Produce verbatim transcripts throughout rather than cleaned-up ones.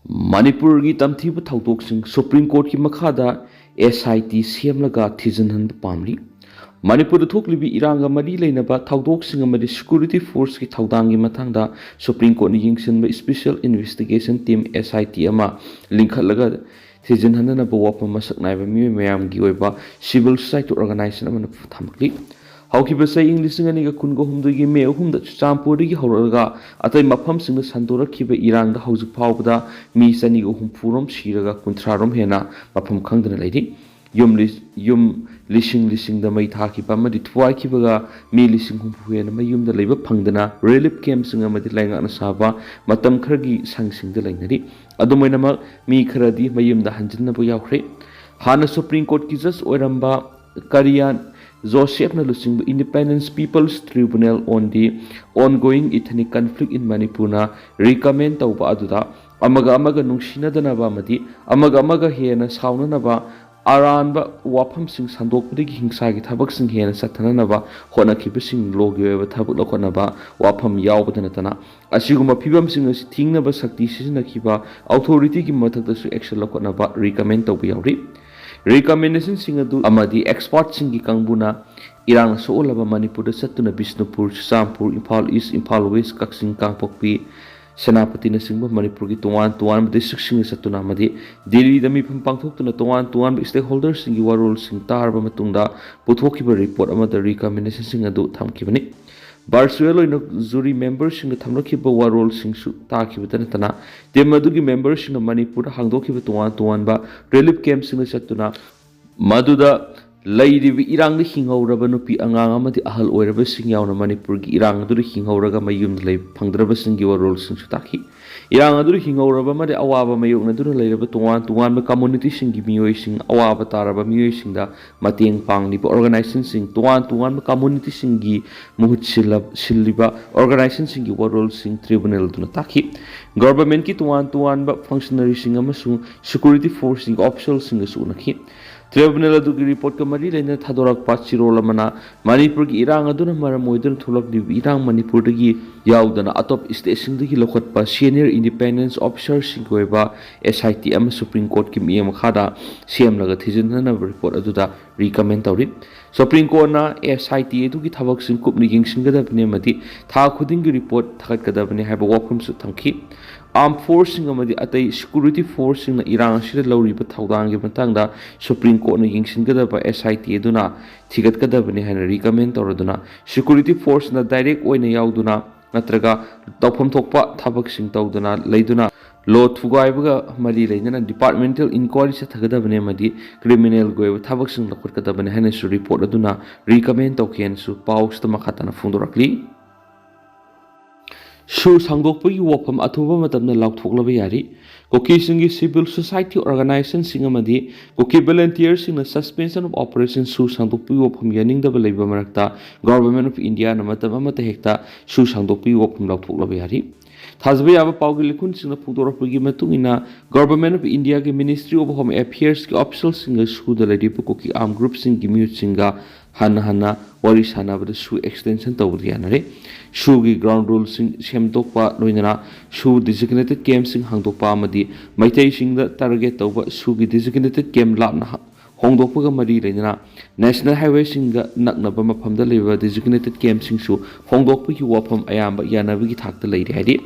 ꯃꯅꯤꯄꯨꯔꯒꯤ ꯇꯝꯊꯤꯕ ꯊꯧꯗꯣꯛꯁꯤꯡ ꯁꯨꯄ꯭ꯔꯤꯝ ꯀꯣꯔꯠꯀꯤ ꯃꯈꯥꯗ ꯑꯦꯁ ꯑꯥꯏ ꯇꯤ ꯁꯦꯝꯂꯒ ꯊꯤꯖꯤꯟꯍꯟꯕ ꯄꯥꯝꯂꯤ꯫ ꯃꯅꯤꯄꯨꯔꯗ ꯊꯣꯛꯂꯤꯕ ꯏꯔꯥꯡꯒ ꯃꯔꯤ ꯂꯩꯅꯕ ꯊꯧꯗꯣꯛꯁꯤꯡ ꯑꯃꯗꯤ ꯁꯦꯀ꯭ꯌꯨꯔꯤꯇꯤ ꯐꯣꯔꯁꯀꯤ ꯊꯧꯗꯥꯡꯒꯤ ꯃꯇꯥꯡꯗ ꯁꯨꯄ꯭ꯔꯤꯝ ꯀꯣꯔꯠꯅ ꯌꯦꯡꯁꯤꯟꯕ ꯏꯁꯄꯤꯁꯦꯜ ꯏꯟꯚꯦꯁꯇꯤꯒꯦꯁꯟ ꯇꯤꯝ, ꯑꯦꯁ ꯑꯥꯏ ꯇꯤ, ꯑꯃ ꯂꯤꯡꯈꯠꯂꯒ ꯊꯤꯖꯤꯟꯍꯟꯅꯅꯕ ꯋꯥꯐꯝ ꯃꯁꯛ ꯅꯥꯏꯕ ꯃꯤꯑꯣꯏ ꯃꯌꯥꯝꯒꯤ ꯑꯣꯏꯕ ꯁꯤꯚꯤꯜ ꯁꯣꯁꯥꯏꯇꯤ ꯑꯣꯔꯒꯅꯥꯏꯖꯦꯁꯟ ꯑꯃꯅ ꯊꯝꯂꯤ꯫ ꯍꯧꯈꯤꯕ ꯆꯍꯤ ꯂꯤꯁꯤꯡ ꯑꯅꯤꯒ ꯀꯨꯟꯒ ꯍꯨꯝꯗꯣꯏꯒꯤ ꯃꯦ ꯑꯍꯨꯝꯗ ꯆꯨꯔꯆꯥꯟꯄꯨꯔꯗꯒꯤ ꯍꯧꯔꯛꯂꯒ ꯑꯇꯩ ꯃꯐꯝꯁꯤꯡꯗ ꯁꯟꯗꯣꯔꯛꯈꯤꯕ ꯏꯔꯥꯡꯗ ꯍꯧꯖꯤꯛ ꯐꯥꯎꯕꯗ ꯃꯤ ꯆꯅꯤꯒ ꯍꯨꯝꯐꯨ ꯔꯣꯝ ꯁꯤꯔꯒ ꯀꯨꯟꯊ꯭ꯔꯥ ꯔꯣꯝ ꯍꯦꯟꯅ ꯃꯐꯝ ꯈꯪꯗꯅ ꯂꯩꯔꯤ꯫ ꯌꯨꯝ ꯂꯤ-, ꯌꯨꯝ ꯂꯤꯁꯤꯡ ꯂꯤꯁꯤꯡꯗ ꯃꯩ ꯊꯥꯈꯤꯕ ꯑꯃꯗꯤ ꯊꯨꯒꯥꯏꯈꯤꯕꯒ ꯃꯤ ꯂꯤꯁꯤꯡ ꯍꯨꯝꯐꯨ ꯍꯦꯟꯅ ꯃꯌꯨꯝꯗ ꯂꯩꯕ ꯐꯪꯗꯅ ꯔꯤꯂꯤꯐ ꯀꯦꯝꯞꯁꯤꯡ ꯑꯃꯗꯤ ꯂꯩꯉꯥꯛꯅ ꯁꯥꯕ ꯃꯇꯝ ꯈꯔꯒꯤ ꯁꯪꯁꯤꯡꯗ ꯂꯩꯅꯔꯤ꯫ ꯑꯗꯨꯝ ꯑꯣꯏꯅꯃꯛ, ꯃꯤ ꯈꯔꯗꯤ ꯃꯌꯨꯝꯗ ꯍꯟꯖꯤꯟꯅꯕ ꯌꯥꯎꯈ꯭ꯔꯦ꯫ ꯍꯥꯟꯅ ꯁꯨꯄ꯭ꯔꯤꯝ ꯀꯣꯔꯠꯀꯤ ꯖꯖ ꯑꯣꯏꯔꯝꯕ ꯀꯔꯤꯌꯥꯟ ꯖꯣꯁꯦꯐꯅ ꯂꯨꯆꯤꯡꯕ Independent People's Tribunal on the Ongoing Ethnic Conflict in Manipurꯅ ꯔꯤꯀꯃꯦꯟ ꯇꯧꯕ ꯑꯗꯨꯗ ꯑꯃꯒ ꯑꯃꯒ ꯅꯨꯡꯁꯤꯅꯗꯅꯕ ꯑꯃꯗꯤ ꯑꯃꯒ ꯑꯃꯒ ꯍꯦꯟꯅ ꯁꯥꯎꯅꯅꯕ, ꯑꯔꯥꯟꯕ ꯋꯥꯐꯝꯁꯤꯡ ꯁꯟꯗꯣꯛꯄꯗꯒꯤ ꯍꯤꯡꯁꯥꯒꯤ ꯊꯕꯛꯁꯤꯡ ꯍꯦꯟꯅ ꯆꯠꯊꯅꯅꯕ ꯍꯣꯠꯅꯈꯤꯕꯁꯤꯡ ꯂꯣꯒꯤ ꯑꯣꯏꯕ ꯊꯕꯛ ꯂꯧꯈꯠꯅꯕ ꯋꯥꯐꯝ ꯌꯥꯎꯕꯗ ꯅꯠꯇꯅ, ꯑꯁꯤꯒꯨꯝꯕ ꯐꯤꯕꯝꯁꯤꯡ ꯑꯁꯤ ꯊꯤꯡꯅꯕ ꯁꯛꯇꯤ ꯁꯤꯖꯤꯟꯅꯈꯤꯕ ꯑꯣꯊꯣꯔꯤꯇꯤꯒꯤ ꯃꯊꯛꯇꯁꯨ ꯑꯦꯛꯁꯟ ꯂꯧꯈꯠꯅꯕ ꯔꯤꯀꯃꯦꯟ ꯇꯧꯕ ꯌꯥꯎꯔꯤ꯫ ꯔꯤꯀꯃꯦꯟꯗꯦꯁꯟꯁꯤꯡ ꯑꯗꯨ ꯑꯃꯗꯤ ꯑꯦꯛꯁꯄꯥꯔꯠꯁꯤꯡꯒꯤ ꯀꯥꯡꯕꯨꯅ ꯏꯔꯥꯡꯅ ꯁꯣꯛꯍꯜꯂꯕ ꯃꯅꯤꯄꯨꯔꯗ ꯆꯠꯇꯨꯅ ꯕꯤꯁꯅꯨꯄꯨꯔ, ꯆꯨꯔꯆꯥꯟꯄꯨꯔ, ꯏꯝꯐꯥꯜ ꯏꯁ, ꯏꯝꯐꯥꯜ ꯋꯦꯁ, ꯀꯛꯆꯤꯡ, ꯀꯥꯡꯄꯣꯛꯄꯤ, ꯁꯦꯅꯥꯄꯇꯤꯅꯆꯤꯡꯕ ꯃꯅꯤꯄꯨꯔꯒꯤ ꯇꯣꯉꯥꯟ ꯇꯣꯉꯥꯟꯕ ꯗꯤꯁꯇ꯭ꯔꯤꯛꯁꯤꯡꯗ ꯆꯠꯇꯨꯅ ꯑꯃꯗꯤ ꯗꯤꯜꯂꯤꯗ ꯃꯤꯐꯝ ꯄꯥꯡꯊꯣꯛꯇꯨꯅ ꯇꯣꯉꯥꯟ ꯇꯣꯉꯥꯟꯕ ꯁ꯭ꯇꯦꯛꯍꯣꯜꯗꯔꯁꯤꯡꯒꯤ ꯋꯥꯔꯣꯜꯁꯤꯡ ꯇꯥꯔꯕ ꯃꯇꯨꯡꯗ ꯄꯨꯊꯣꯛꯈꯤꯕ ꯔꯤꯄꯣꯔꯠ ꯑꯃꯗ ꯔꯤꯀꯃꯦꯟꯗꯦꯁꯟꯁꯤꯡ ꯑꯗꯨ ꯊꯝꯈꯤꯕꯅꯤ꯫ ꯚꯔꯆꯨꯑꯦꯜ ꯑꯣꯏꯅ ꯖꯨꯔꯤ ꯃꯦꯝꯕꯔꯁꯤꯡꯅ ꯊꯝꯂꯛꯈꯤꯕ ꯋꯥꯔꯣꯜꯁꯤꯡꯁꯨ ꯇꯥꯈꯤꯕꯇ ꯅꯠꯇꯅ, ꯇꯤꯝ ꯑꯗꯨꯒꯤ ꯃꯦꯝꯕꯔꯁꯤꯡꯅ ꯃꯅꯤꯄꯨꯔꯗ ꯍꯥꯡꯗꯣꯛꯈꯤꯕ ꯇꯣꯉꯥꯟ ꯇꯣꯉꯥꯟꯕ ꯔꯤꯂꯤꯐ ꯀꯦꯝꯞꯁꯤꯡꯗ ꯆꯠꯇꯨꯅ ꯃꯗꯨꯗ ꯂꯩꯔꯤꯕ ꯏꯔꯥꯡꯗ ꯍꯤꯡꯍꯧꯔꯕ ꯅꯨꯄꯤ ꯑꯉꯥꯡ ꯑꯃꯗꯤ ꯑꯍꯜ ꯑꯣꯏꯔꯕꯁꯤꯡ ꯌꯥꯎꯅ ꯃꯅꯤꯄꯨꯔꯒꯤ ꯏꯔꯥꯡ ꯑꯗꯨꯗ ꯍꯤꯡꯍꯧꯔꯒ ꯃꯌꯨꯝꯗ ꯂꯩꯕ ꯐꯪꯗ꯭ꯔꯕꯁꯤꯡꯒꯤ ꯋꯥꯔꯣꯜꯁꯤꯡꯁꯨ ꯇꯥꯈꯤ꯫ ꯏꯔꯥꯡ ꯑꯗꯨꯗ ꯍꯤꯡꯍꯧꯔꯕ ꯑꯃꯗꯤ ꯑꯋꯥꯕ ꯃꯥꯌꯣꯛꯅꯗꯨꯅ ꯂꯩꯔꯕ ꯇꯣꯉꯥꯟ ꯇꯣꯉꯥꯟꯕ ꯀꯝꯃꯨꯅꯤꯇꯤꯁꯤꯡꯒꯤ ꯃꯤꯑꯣꯏꯁꯤꯡ, ꯑꯋꯥꯕ ꯇꯥꯔꯕ ꯃꯤꯑꯣꯏꯁꯤꯡꯗ ꯃꯇꯦꯡ ꯄꯥꯡꯂꯤꯕ ꯑꯣꯔꯒꯅꯥꯏꯖꯦꯁꯟꯁꯤꯡ, ꯇꯣꯉꯥꯟ ꯇꯣꯉꯥꯟꯕ ꯀꯝꯃꯨꯅꯤꯇꯤꯁꯤꯡꯒꯤ ꯃꯍꯨꯠ ꯁꯤꯜꯂ-, ꯁꯤꯜꯂꯤꯕ ꯑꯣꯔꯒꯅꯥꯏꯖꯦꯁꯟꯁꯤꯡꯒꯤ ꯋꯥꯔꯣꯜꯁꯤꯡ ꯇ꯭ꯔꯤꯕꯨꯅꯦꯜ ꯑꯗꯨꯅ ꯇꯥꯈꯤ꯫ ꯒꯚꯔꯟꯃꯦꯟꯠꯀꯤ ꯇꯣꯉꯥꯟ ꯇꯣꯉꯥꯟꯕ ꯐꯪꯁꯅꯔꯤꯁꯤꯡ ꯑꯃꯁꯨꯡ ꯁꯦꯀ꯭ꯌꯨꯔꯤꯇꯤ ꯐꯣꯔꯁꯁꯤꯡꯒꯤ ꯑꯣꯐꯤꯁꯤꯌꯦꯜꯁꯤꯡꯒꯁꯨ ꯎꯅꯈꯤ꯫ ꯇ꯭ꯔꯤꯕꯨꯅꯦꯜ ꯑꯗꯨꯒꯤ ꯔꯤꯄꯣꯔꯠꯀ ꯃꯔꯤ ꯂꯩꯅꯅ ꯊꯥꯗꯣꯔꯛꯄ ꯆꯤꯔꯣꯜ ꯑꯃꯅ ꯃꯅꯤꯄꯨꯔꯒꯤ ꯏꯔꯥꯡ ꯑꯗꯨꯅ ꯃꯔꯝ ꯑꯣꯏꯗꯨꯅ ꯊꯣꯛꯂꯛꯂꯤꯕ ꯏꯔꯥꯡ ꯃꯅꯤꯄꯨꯔꯗꯒꯤ ꯌꯥꯎꯗꯅ ꯑꯇꯣꯞꯄ ꯁ꯭ꯇꯦꯠꯁꯤꯡꯗꯒꯤ ꯂꯧꯈꯠꯄ ꯁꯦꯅꯤꯌꯔ ꯏꯟꯗꯤꯄꯦꯟꯗꯦꯟꯁ ꯑꯣꯐꯤꯁꯔꯁꯤꯡꯒꯤ ꯑꯣꯏꯕ ꯑꯦꯁ ꯑꯥꯏ ꯇꯤ ꯑꯃ ꯁꯨꯄ꯭ꯔꯤꯝ ꯀꯣꯔꯠꯀꯤ ꯃꯤꯠꯌꯦꯡ ꯃꯈꯥꯗ ꯁꯦꯝꯂꯒ ꯊꯤꯖꯤꯟꯅꯅꯕ ꯔꯤꯄꯣꯔꯠ ꯑꯗꯨꯗ ꯔꯤꯀꯃꯦꯟ ꯇꯧꯔꯤ꯫ ꯁꯨꯄ꯭ꯔꯤꯝ ꯀꯣꯔꯠꯅ ꯑꯦꯁ ꯑꯥꯏ ꯇꯤ ꯑꯗꯨꯒꯤ ꯊꯕꯛꯁꯤꯡ ꯀꯨꯞꯅ ꯌꯦꯡꯁꯤꯟꯒꯗꯕꯅꯤ ꯑꯃꯗꯤ ꯊꯥ ꯈꯨꯗꯤꯡꯒꯤ ꯔꯤꯄꯣꯔꯠ ꯊꯥꯒꯠꯀꯗꯕꯅꯤ ꯍꯥꯏꯕ ꯋꯥꯐꯝꯁꯨ ꯊꯝꯈꯤ꯫ ꯑꯥꯔꯝ ꯐꯣꯔꯁꯁꯤꯡ ꯑꯃꯗꯤ ꯑꯇꯩ ꯁꯦꯀ꯭ꯌꯨꯔꯤꯇꯤ ꯐꯣꯔꯁꯁꯤꯡꯅ ꯏꯔꯥꯡ ꯑꯁꯤꯗ ꯂꯧꯔꯤꯕ ꯊꯧꯗꯥꯡꯒꯤ ꯃꯇꯥꯡꯗ ꯁꯨꯄ꯭ꯔꯤꯝ ꯀꯣꯔꯠꯅ ꯌꯦꯡꯁꯤꯟꯒꯗꯕ ꯑꯦꯁ ꯑꯥꯏ ꯇꯤ ꯑꯗꯨꯅ ꯊꯤꯒꯠꯀꯗꯕꯅꯤ ꯍꯥꯏꯅ ꯔꯤꯀꯃꯦꯟ ꯇꯧꯔꯗꯨꯅ ꯁꯦꯀ꯭ꯌꯨꯔꯤꯇꯤ ꯐꯣꯔꯁꯅ ꯗꯥꯏꯔꯦꯛ ꯑꯣꯏꯅ ꯌꯥꯎꯗꯨꯅ ꯅꯠꯇ꯭ꯔꯒ ꯇꯧꯐꯝ ꯊꯣꯛꯄ ꯊꯕꯛꯁꯤꯡ ꯇꯧꯗꯨꯅ ꯂꯩꯗꯨꯅ ꯂꯣ ꯊꯨꯒꯥꯏꯕꯒ ꯃꯔꯤ ꯂꯩꯅꯅ ꯗꯤꯄꯥꯔꯠꯃꯦꯟꯇꯦꯜ ꯏꯟꯀ꯭ꯋꯥꯏꯔꯤ ꯆꯠꯊꯒꯗꯕꯅꯤ ꯑꯃꯗꯤ ꯀ꯭ꯔꯤꯃꯤꯅꯦꯜꯒꯤ ꯑꯣꯏꯕ ꯊꯕꯛꯁꯤꯡ ꯂꯧꯈꯠꯀꯗꯕꯅꯤ ꯍꯥꯏꯅꯁꯨ ꯔꯤꯄꯣꯔꯠ ꯑꯗꯨꯅ ꯔꯤꯀꯃꯦꯟ ꯇꯧꯈꯤ ꯍꯥꯏꯅꯁꯨ ꯄꯥꯎꯁꯤꯗ ꯃꯈꯥ ꯇꯥꯅ ꯐꯣꯡꯗꯣꯔꯛꯂꯤ꯫ ꯁꯨ ꯁꯥꯡꯗꯣꯛꯄꯒꯤ ꯋꯥꯐꯝ ꯑꯊꯨꯕ ꯃꯇꯝꯗ ꯂꯥꯎꯊꯣꯛꯂꯕ ꯌꯥꯔꯤ꯫ ꯀꯨꯀꯤꯁꯤꯡꯒꯤ ꯁꯤꯚꯤꯜ ꯁꯣꯁꯥꯏꯇꯤ ꯑꯣꯔꯒꯅꯥꯏꯖꯦꯁꯟꯁꯤꯡ ꯑꯃꯗꯤ ꯀꯨꯀꯤ ꯚꯣꯂꯨꯟꯇꯤꯌꯔꯁꯤꯡꯅ suspension of operation ꯁꯨ ꯁꯥꯡꯗꯣꯛꯄꯒꯤ ꯋꯥꯐꯝ ꯌꯥꯅꯤꯡꯗꯕ ꯂꯩꯕ ꯃꯔꯛꯇ Government of Indiaꯅ ꯃꯇꯝ ꯑꯃꯠꯇ ꯍꯦꯛꯇ ꯁꯨ ꯁꯥꯡꯗꯣꯛꯄꯒꯤ ꯋꯥꯐꯝ ꯂꯥꯎꯊꯣꯛꯂꯕ ꯌꯥꯔꯤ꯫ ꯊꯥꯖꯕ ꯌꯥꯕ ꯄꯥꯎꯒꯤ ꯂꯤꯈꯨꯟꯁꯤꯡꯅ ꯐꯣꯡꯗꯣꯔꯛꯄꯒꯤ ꯃꯇꯨꯡ ꯏꯟꯅ Government of Indiaꯒꯤ Ministry of Home Affairsꯀꯤ ꯑꯣꯐꯤꯁꯤꯌꯦꯜꯁꯤꯡꯒ ꯁꯨꯗ ꯂꯩꯔꯤꯕ ꯀꯨꯀꯤ ꯑꯥꯔꯝ ꯒ꯭ꯔꯨꯞꯁꯤꯡꯒꯤ ꯃꯤꯍꯨꯠꯁꯤꯡꯒ ꯍꯟꯅ ꯍꯟꯅ ꯋꯥꯔꯤ ꯁꯥꯟꯅꯕꯗ ꯁꯨ ꯑꯦꯛꯁꯇꯦꯟꯁꯟ ꯇꯧꯕꯗ ꯌꯥꯅꯔꯦ꯫ ꯁꯨꯒꯤ ꯒ꯭ꯔꯥꯎꯟ ꯔꯨꯜꯁꯤꯡ ꯁꯦꯝꯗꯣꯛꯄ ꯂꯣꯏꯅꯅ ꯁꯨ ꯗꯤꯖꯤꯒꯅꯦꯇꯦꯠ ꯀꯦꯝꯞꯁꯤꯡ ꯍꯥꯡꯗꯣꯛꯄ ꯑꯃꯗꯤ ꯃꯩꯇꯩꯁꯤꯡꯗ ꯇꯥꯔꯒꯦꯠ ꯇꯧꯕ ꯁꯨꯒꯤ ꯗꯤꯖꯤꯒꯅꯦꯇꯦꯠ ꯀꯦꯝꯞ ꯂꯥꯞꯅ ꯍ-, ꯍꯣꯡꯗꯣꯛꯄꯒ ꯃꯔꯤ ꯂꯩꯅꯅ ꯅꯦꯁꯅꯦꯜ ꯍꯥꯏꯋꯦꯁꯤꯡꯒ ꯅꯛꯅꯕ ꯃꯐꯝꯗ ꯂꯩꯕ ꯗꯤꯖꯤꯒꯅꯦꯇꯦꯠ ꯀꯦꯝꯞꯁꯤꯡꯁꯨ ꯍꯣꯡꯗꯣꯛꯄꯒꯤ ꯋꯥꯐꯝ ꯑꯌꯥꯝꯕ ꯌꯥꯅꯕꯒꯤ ꯊꯥꯛꯇ ꯂꯩꯔꯦ ꯍꯥꯏꯔꯤ꯫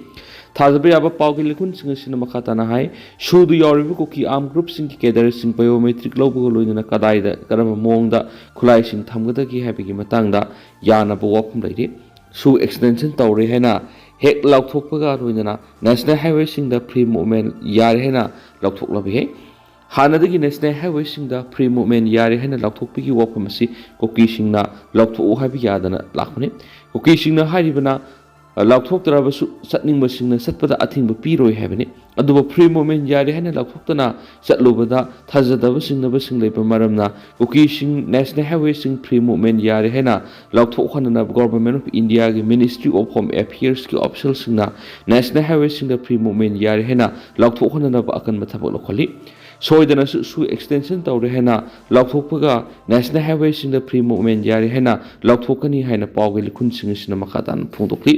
ꯊꯥꯖꯕ ꯌꯥꯕ ꯄꯥꯎꯒꯤ ꯂꯤꯈꯨꯟꯁꯤꯡ ꯑꯁꯤꯅ ꯃꯈꯥ ꯇꯥꯅ ꯍꯥꯏ, ꯁꯨꯗ ꯌꯥꯎꯔꯤꯕ ꯀꯨꯀꯤ ꯑꯥꯔꯝ ꯒ꯭ꯔꯨꯞꯁꯤꯡꯒꯤ ꯀꯦꯗꯔꯁꯤꯡ ꯕꯥꯏꯑꯣꯃꯦꯇ꯭ꯔꯤꯛ ꯂꯧꯕꯒ ꯂꯣꯏꯅꯅ ꯀꯗꯥꯏꯗ ꯀꯔꯝꯕ ꯃꯑꯣꯡꯗ ꯈꯨꯠꯂꯥꯏꯁꯤꯡ ꯊꯝꯒꯗꯒꯦ ꯍꯥꯏꯕꯒꯤ ꯃꯇꯥꯡꯗ ꯌꯥꯅꯕ ꯋꯥꯐꯝ ꯂꯩꯔꯤ꯫ ꯁꯨ ꯑꯦꯛꯁꯇꯦꯟꯁꯟ ꯇꯧꯔꯦ ꯍꯥꯏꯅ ꯍꯦꯛ ꯂꯥꯎꯊꯣꯛꯄꯒ ꯂꯣꯏꯅꯅ ꯅꯦꯁꯅꯦꯜ ꯍꯥꯏꯋꯦꯁꯤꯡꯗ ꯐ꯭ꯔꯤ ꯃꯨꯚꯃꯦꯟ ꯌꯥꯔꯦ ꯍꯥꯏꯅ ꯂꯥꯎꯊꯣꯛꯂꯕ ꯌꯥꯏ꯫ ꯍꯥꯟꯅꯗꯒꯤ ꯅꯦꯁꯅꯦꯜ ꯍꯥꯏꯋꯦꯁꯤꯡꯗ ꯐ꯭ꯔꯤ ꯃꯨꯚꯃꯦꯟ ꯌꯥꯔꯦ ꯍꯥꯏꯅ ꯂꯥꯎꯊꯣꯛꯄꯒꯤ ꯋꯥꯐꯝ ꯑꯁꯤ ꯀꯨꯀꯤꯁꯤꯡꯅ ꯂꯥꯎꯊꯣꯛꯎ ꯍꯥꯏꯕ ꯌꯥꯗꯅ ꯂꯥꯛꯄꯅꯤ꯫ ꯀꯨꯀꯤꯁꯤꯡꯅ ꯍꯥꯏꯔꯤꯕꯅ, ꯑ, ꯂꯥꯎꯊꯣꯛꯇ꯭ꯔꯕꯁꯨ ꯆꯠꯅꯤꯡꯕꯁꯤꯡꯅ ꯆꯠꯄꯗ ꯑꯊꯤꯡꯕ ꯄꯤꯔꯣꯏ ꯍꯥꯏꯕꯅꯤ꯫ ꯑꯗꯨꯕꯨ ꯐ꯭ꯔꯤ ꯃꯨꯚꯃꯦꯟ ꯌꯥꯔꯦ ꯍꯥꯏꯅ ꯂꯥꯎꯊꯣꯛꯇꯅ ꯆꯠꯂꯨꯕꯗ ꯊꯥꯖꯗꯕ ꯆꯤꯡꯅꯕꯁꯤꯡ ꯂꯩꯕ ꯃꯔꯝꯅ ꯀꯨꯀꯤꯁꯤꯡ ꯅꯦꯁꯅꯦꯜ ꯍꯥꯏꯋꯦꯁꯤꯡ ꯐ꯭ꯔꯤ ꯃꯨꯚꯃꯦꯟ ꯌꯥꯔꯦ ꯍꯥꯏꯅ ꯂꯥꯎꯊꯣꯛꯍꯟꯅꯅꯕ Government of Indiaꯒꯤ Ministry of Home Affairsꯀꯤ ꯑꯣꯐꯤꯁꯤꯌꯦꯜꯁꯤꯡꯅ ꯅꯦꯁꯅꯦꯜ ꯍꯥꯏꯋꯦꯁꯤꯡꯗ ꯐ꯭ꯔꯤ ꯃꯨꯚꯃꯦꯟ ꯌꯥꯔꯦ ꯍꯥꯏꯅ ꯂꯥꯎꯊꯣꯛꯍꯟꯅꯅꯕ ꯑꯀꯟꯕ ꯊꯕꯛ ꯂꯧꯈꯠꯂꯤ꯫ ꯁꯣꯏꯗꯅꯁꯨ ꯁꯨ ꯑꯦꯛꯁꯇꯦꯟꯁꯟ ꯇꯧꯔꯦ ꯍꯥꯏꯅ ꯂꯥꯎꯊꯣꯛꯄꯒ ꯅꯦꯁꯅꯦꯜ ꯍꯥꯏꯋꯦꯁꯤꯡꯗ ꯐ꯭ꯔꯤ ꯃꯨꯚꯃꯦꯟ ꯌꯥꯔꯦ ꯍꯥꯏꯅ ꯂꯥꯎꯊꯣꯛꯀꯅꯤ ꯍꯥꯏꯅ ꯄꯥꯎꯒꯤ ꯂꯤꯈꯨꯟꯁꯤꯡ ꯑꯁꯤꯅ ꯃꯈꯥ ꯇꯥꯅ ꯐꯣꯡꯗꯣꯛꯂꯤ꯫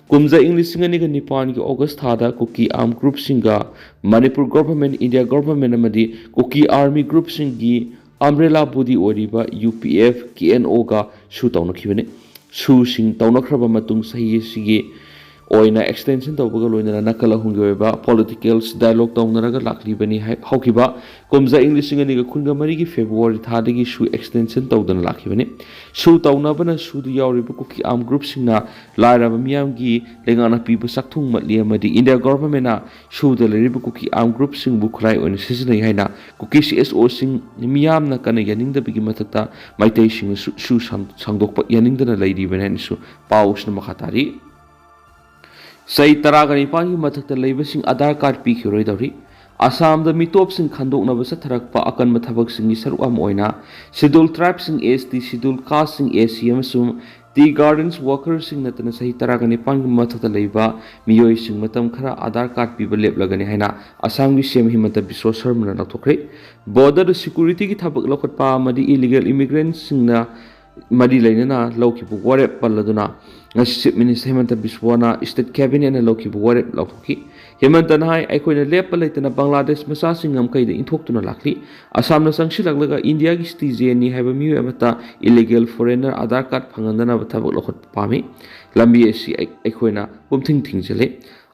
ꯀꯨꯝꯖꯥ ꯏꯪ ꯂꯤꯁꯤꯡ ꯑꯅꯤꯒ ꯅꯤꯄꯥꯟꯒꯤ ꯑꯣꯒꯁ ꯊꯥꯗ ꯀꯨꯀꯤ ꯑꯥꯔꯝ ꯒ꯭ꯔꯨꯞꯁꯤꯡꯒ ꯃꯅꯤꯄꯨꯔ ꯒꯣꯚꯔꯟꯃꯦꯟꯠ, ꯏꯟꯗꯤꯌꯥ ꯒꯣꯚꯔꯟꯃꯦꯟꯠ ꯑꯃꯗꯤ ꯀꯨꯀꯤ ꯑꯥꯔꯃꯤ ꯒ꯭ꯔꯨꯞꯁꯤꯡꯒꯤ ꯑꯝꯕ꯭ꯔꯦꯂꯥ ꯕꯣꯗꯤ ꯑꯣꯏꯔꯤꯕ U P F, K N ꯑꯣꯒ ꯁꯨ ꯇꯧꯅꯈꯤꯕꯅꯤ꯫ ꯁꯨꯁꯤꯡ ꯇꯧꯅꯈ꯭ꯔꯕ ꯃꯇꯨꯡ ꯆꯍꯤ ꯑꯁꯤꯒꯤ ꯑꯣꯏꯅ ꯑꯦꯛꯁꯇꯦꯟꯁꯟ ꯇꯧꯕꯒ ꯂꯣꯏꯅꯅ ꯅꯥꯀꯜ ꯑꯍꯨꯝꯒꯤ ꯑꯣꯏꯕ ꯄꯣꯂꯤꯇꯤꯀꯦꯜꯁ ꯗꯥꯏꯂꯣꯒ ꯇꯧꯅꯔꯒ ꯂꯥꯛꯂꯤꯕꯅꯤ ꯍꯥꯏ꯫ ꯍꯧꯈꯤꯕ ꯀꯨꯝꯖꯥ ꯏꯪ ꯂꯤꯁꯤꯡ ꯑꯅꯤꯒ ꯀꯨꯟꯒ ꯃꯔꯤꯒꯤ ꯐꯦꯕ꯭ꯔꯨꯋꯥꯔꯤ ꯊꯥꯗꯒꯤ ꯁꯨ ꯑꯦꯛꯁꯇꯦꯟꯁꯟ ꯇꯧꯗꯅ ꯂꯥꯛꯈꯤꯕꯅꯤ꯫ ꯁꯨ ꯇꯧꯅꯕꯅ ꯁꯨꯗ ꯌꯥꯎꯔꯤꯕ ꯀꯨꯀꯤ ꯑꯥꯔꯝ ꯒ꯭ꯔꯨꯞꯁꯤꯡꯅ ꯂꯥꯏꯔꯕ ꯃꯤꯌꯥꯝꯒꯤ ꯂꯩꯉꯥꯛꯅ ꯄꯤꯕ ꯆꯥꯛꯊꯨꯡ ꯃꯠꯂꯤ ꯑꯃꯗꯤ ꯏꯟꯗꯤꯌꯥ ꯒꯣꯚꯔꯟꯃꯦꯟꯠꯅ ꯁꯨꯗ ꯂꯩꯔꯤꯕ ꯀꯨꯀꯤ ꯑꯥꯔꯝ ꯒ꯭ꯔꯨꯞꯁꯤꯡꯕꯨ ꯈꯨꯠꯂꯥꯏ ꯑꯣꯏꯅ ꯁꯤꯖꯤꯟꯅꯩ ꯍꯥꯏꯅ ꯀꯨꯀꯤ ꯁꯤ ꯑꯦꯁ ꯑꯣꯁꯤꯡ ꯃꯤꯌꯥꯝꯅ ꯀꯟꯅ ꯌꯥꯅꯤꯡꯗꯕꯒꯤ ꯃꯊꯛꯇ ꯃꯩꯇꯩꯁꯤꯡꯅꯁꯨ ꯁꯨ ꯁꯥꯡ-, ꯁꯥꯡꯗꯣꯛꯄ ꯌꯥꯅꯤꯡꯗꯅ ꯂꯩꯔꯤꯕꯅꯤ ꯍꯥꯏꯅꯁꯨ ꯄꯥꯎꯁꯤꯅ ꯃꯈꯥ ꯇꯥꯔꯤ꯫ ꯆꯍꯤ ꯇꯔꯥꯒ ꯅꯤꯄꯥꯟꯒꯤ ꯃꯊꯛꯇ ꯂꯩꯕꯁꯤꯡ ꯑꯥꯙꯥꯔ ꯀꯥꯔꯗ ꯄꯤꯈꯤꯔꯣꯏꯗꯧꯔꯤ꯫ ꯑꯁꯥꯝꯗ ꯃꯤꯇꯣꯞꯁꯤꯡ ꯈꯟꯗꯣꯛꯅꯕ ꯆꯠꯊꯔꯛꯄ ꯑꯀꯟꯕ ꯊꯕꯛꯁꯤꯡꯒꯤ ꯁꯔꯨꯛ ꯑꯃ ꯑꯣꯏꯅ ꯁꯦꯗ꯭ꯌꯨꯜ ꯇ꯭ꯔꯥꯏꯕꯁꯤꯡ, ꯑꯦꯁ ꯇꯤ, ꯁꯦꯗ꯭ꯌꯨꯜ ꯀꯥꯁꯁꯤꯡ, ꯑꯦ ꯁꯤ ꯑꯃꯁꯨꯡ ꯇꯤ ꯒꯥꯔꯗꯦꯟꯁ ꯋꯥꯀꯔꯁꯤꯡ ꯅꯠꯇꯅ ꯆꯍꯤ ꯇꯔꯥꯒ ꯅꯤꯄꯥꯟꯒꯤ ꯃꯊꯛꯇ ꯂꯩꯕ ꯃꯤꯑꯣꯏꯁꯤꯡ ꯃꯇꯝ ꯈꯔ ꯑꯥꯙꯥꯔ ꯀꯥꯔꯗ ꯄꯤꯕ ꯂꯦꯞꯂꯒꯅꯤ ꯍꯥꯏꯅ ꯑꯁꯥꯝꯒꯤ ꯁꯤ ꯑꯦꯝ ꯍꯤꯃꯟꯇ ꯕꯤꯁ꯭ꯋ ꯁꯔꯃꯅ ꯂꯥꯎꯊꯣꯛꯈ꯭ꯔꯦ꯫ ꯕꯣꯔꯗꯔꯗ ꯁꯦꯀ꯭ꯌꯨꯔꯤꯇꯤꯒꯤ ꯊꯕꯛ ꯂꯧꯈꯠꯄ ꯑꯃꯗꯤ ꯏꯂꯤꯒꯦꯜ ꯏꯃꯤꯒ꯭ꯔꯦꯟꯠꯁꯤꯡꯅ ꯃꯔꯤ ꯂꯩꯅꯅ ꯂꯧꯈꯤꯕ ꯋꯥꯔꯦꯞ ꯄꯜꯂꯗꯨꯅ ꯉꯁꯤ ꯆꯤꯐ ꯃꯤꯅꯤꯁꯇꯔ ꯍꯤꯃꯟꯇ ꯕꯤꯁ꯭ꯋꯅ ꯁ꯭ꯇꯦꯠ ꯀꯦꯕꯤꯅꯦꯠꯅ ꯂꯧꯈꯤꯕ ꯋꯥꯔꯦꯞ ꯂꯥꯎꯊꯣꯛꯈꯤ꯫ ꯍꯤꯃꯟꯇꯅ ꯍꯥꯏ, ꯑꯩꯈꯣꯏꯅ ꯂꯦꯞꯄ ꯂꯩꯇꯅ ꯕꯪꯒ꯭ꯂꯥꯗꯦꯁ ꯃꯆꯥꯁꯤꯡ ꯉꯝꯈꯩꯗ ꯏꯟꯊꯣꯛꯇꯨꯅ ꯂꯥꯛꯂꯤ꯫ ꯑꯁꯥꯝꯅ ꯆꯪꯁꯤꯜꯂꯛꯂꯒ ꯏꯟꯗꯤꯌꯥꯒꯤ ꯁꯤꯇꯤꯖꯦꯟꯅꯤ ꯍꯥꯏꯕ ꯃꯤꯑꯣꯏ ꯑꯃꯠꯇ ꯏꯂꯤꯒꯦꯜ ꯐꯣꯔꯦꯟꯅꯔ ꯑꯥꯙꯥꯔ ꯀꯥꯔꯗ ꯐꯪꯍꯟꯗꯅꯕ ꯊꯕꯛ ꯂꯧꯈꯠꯄ ꯄꯥꯝꯃꯤ꯫ ꯂꯝꯕꯤ ꯑꯁꯤ ꯑꯩ-, ꯑꯩꯈꯣꯏꯅ ꯄꯨꯝꯊꯤꯡ ꯊꯤꯡꯖꯤꯜꯂꯤ꯫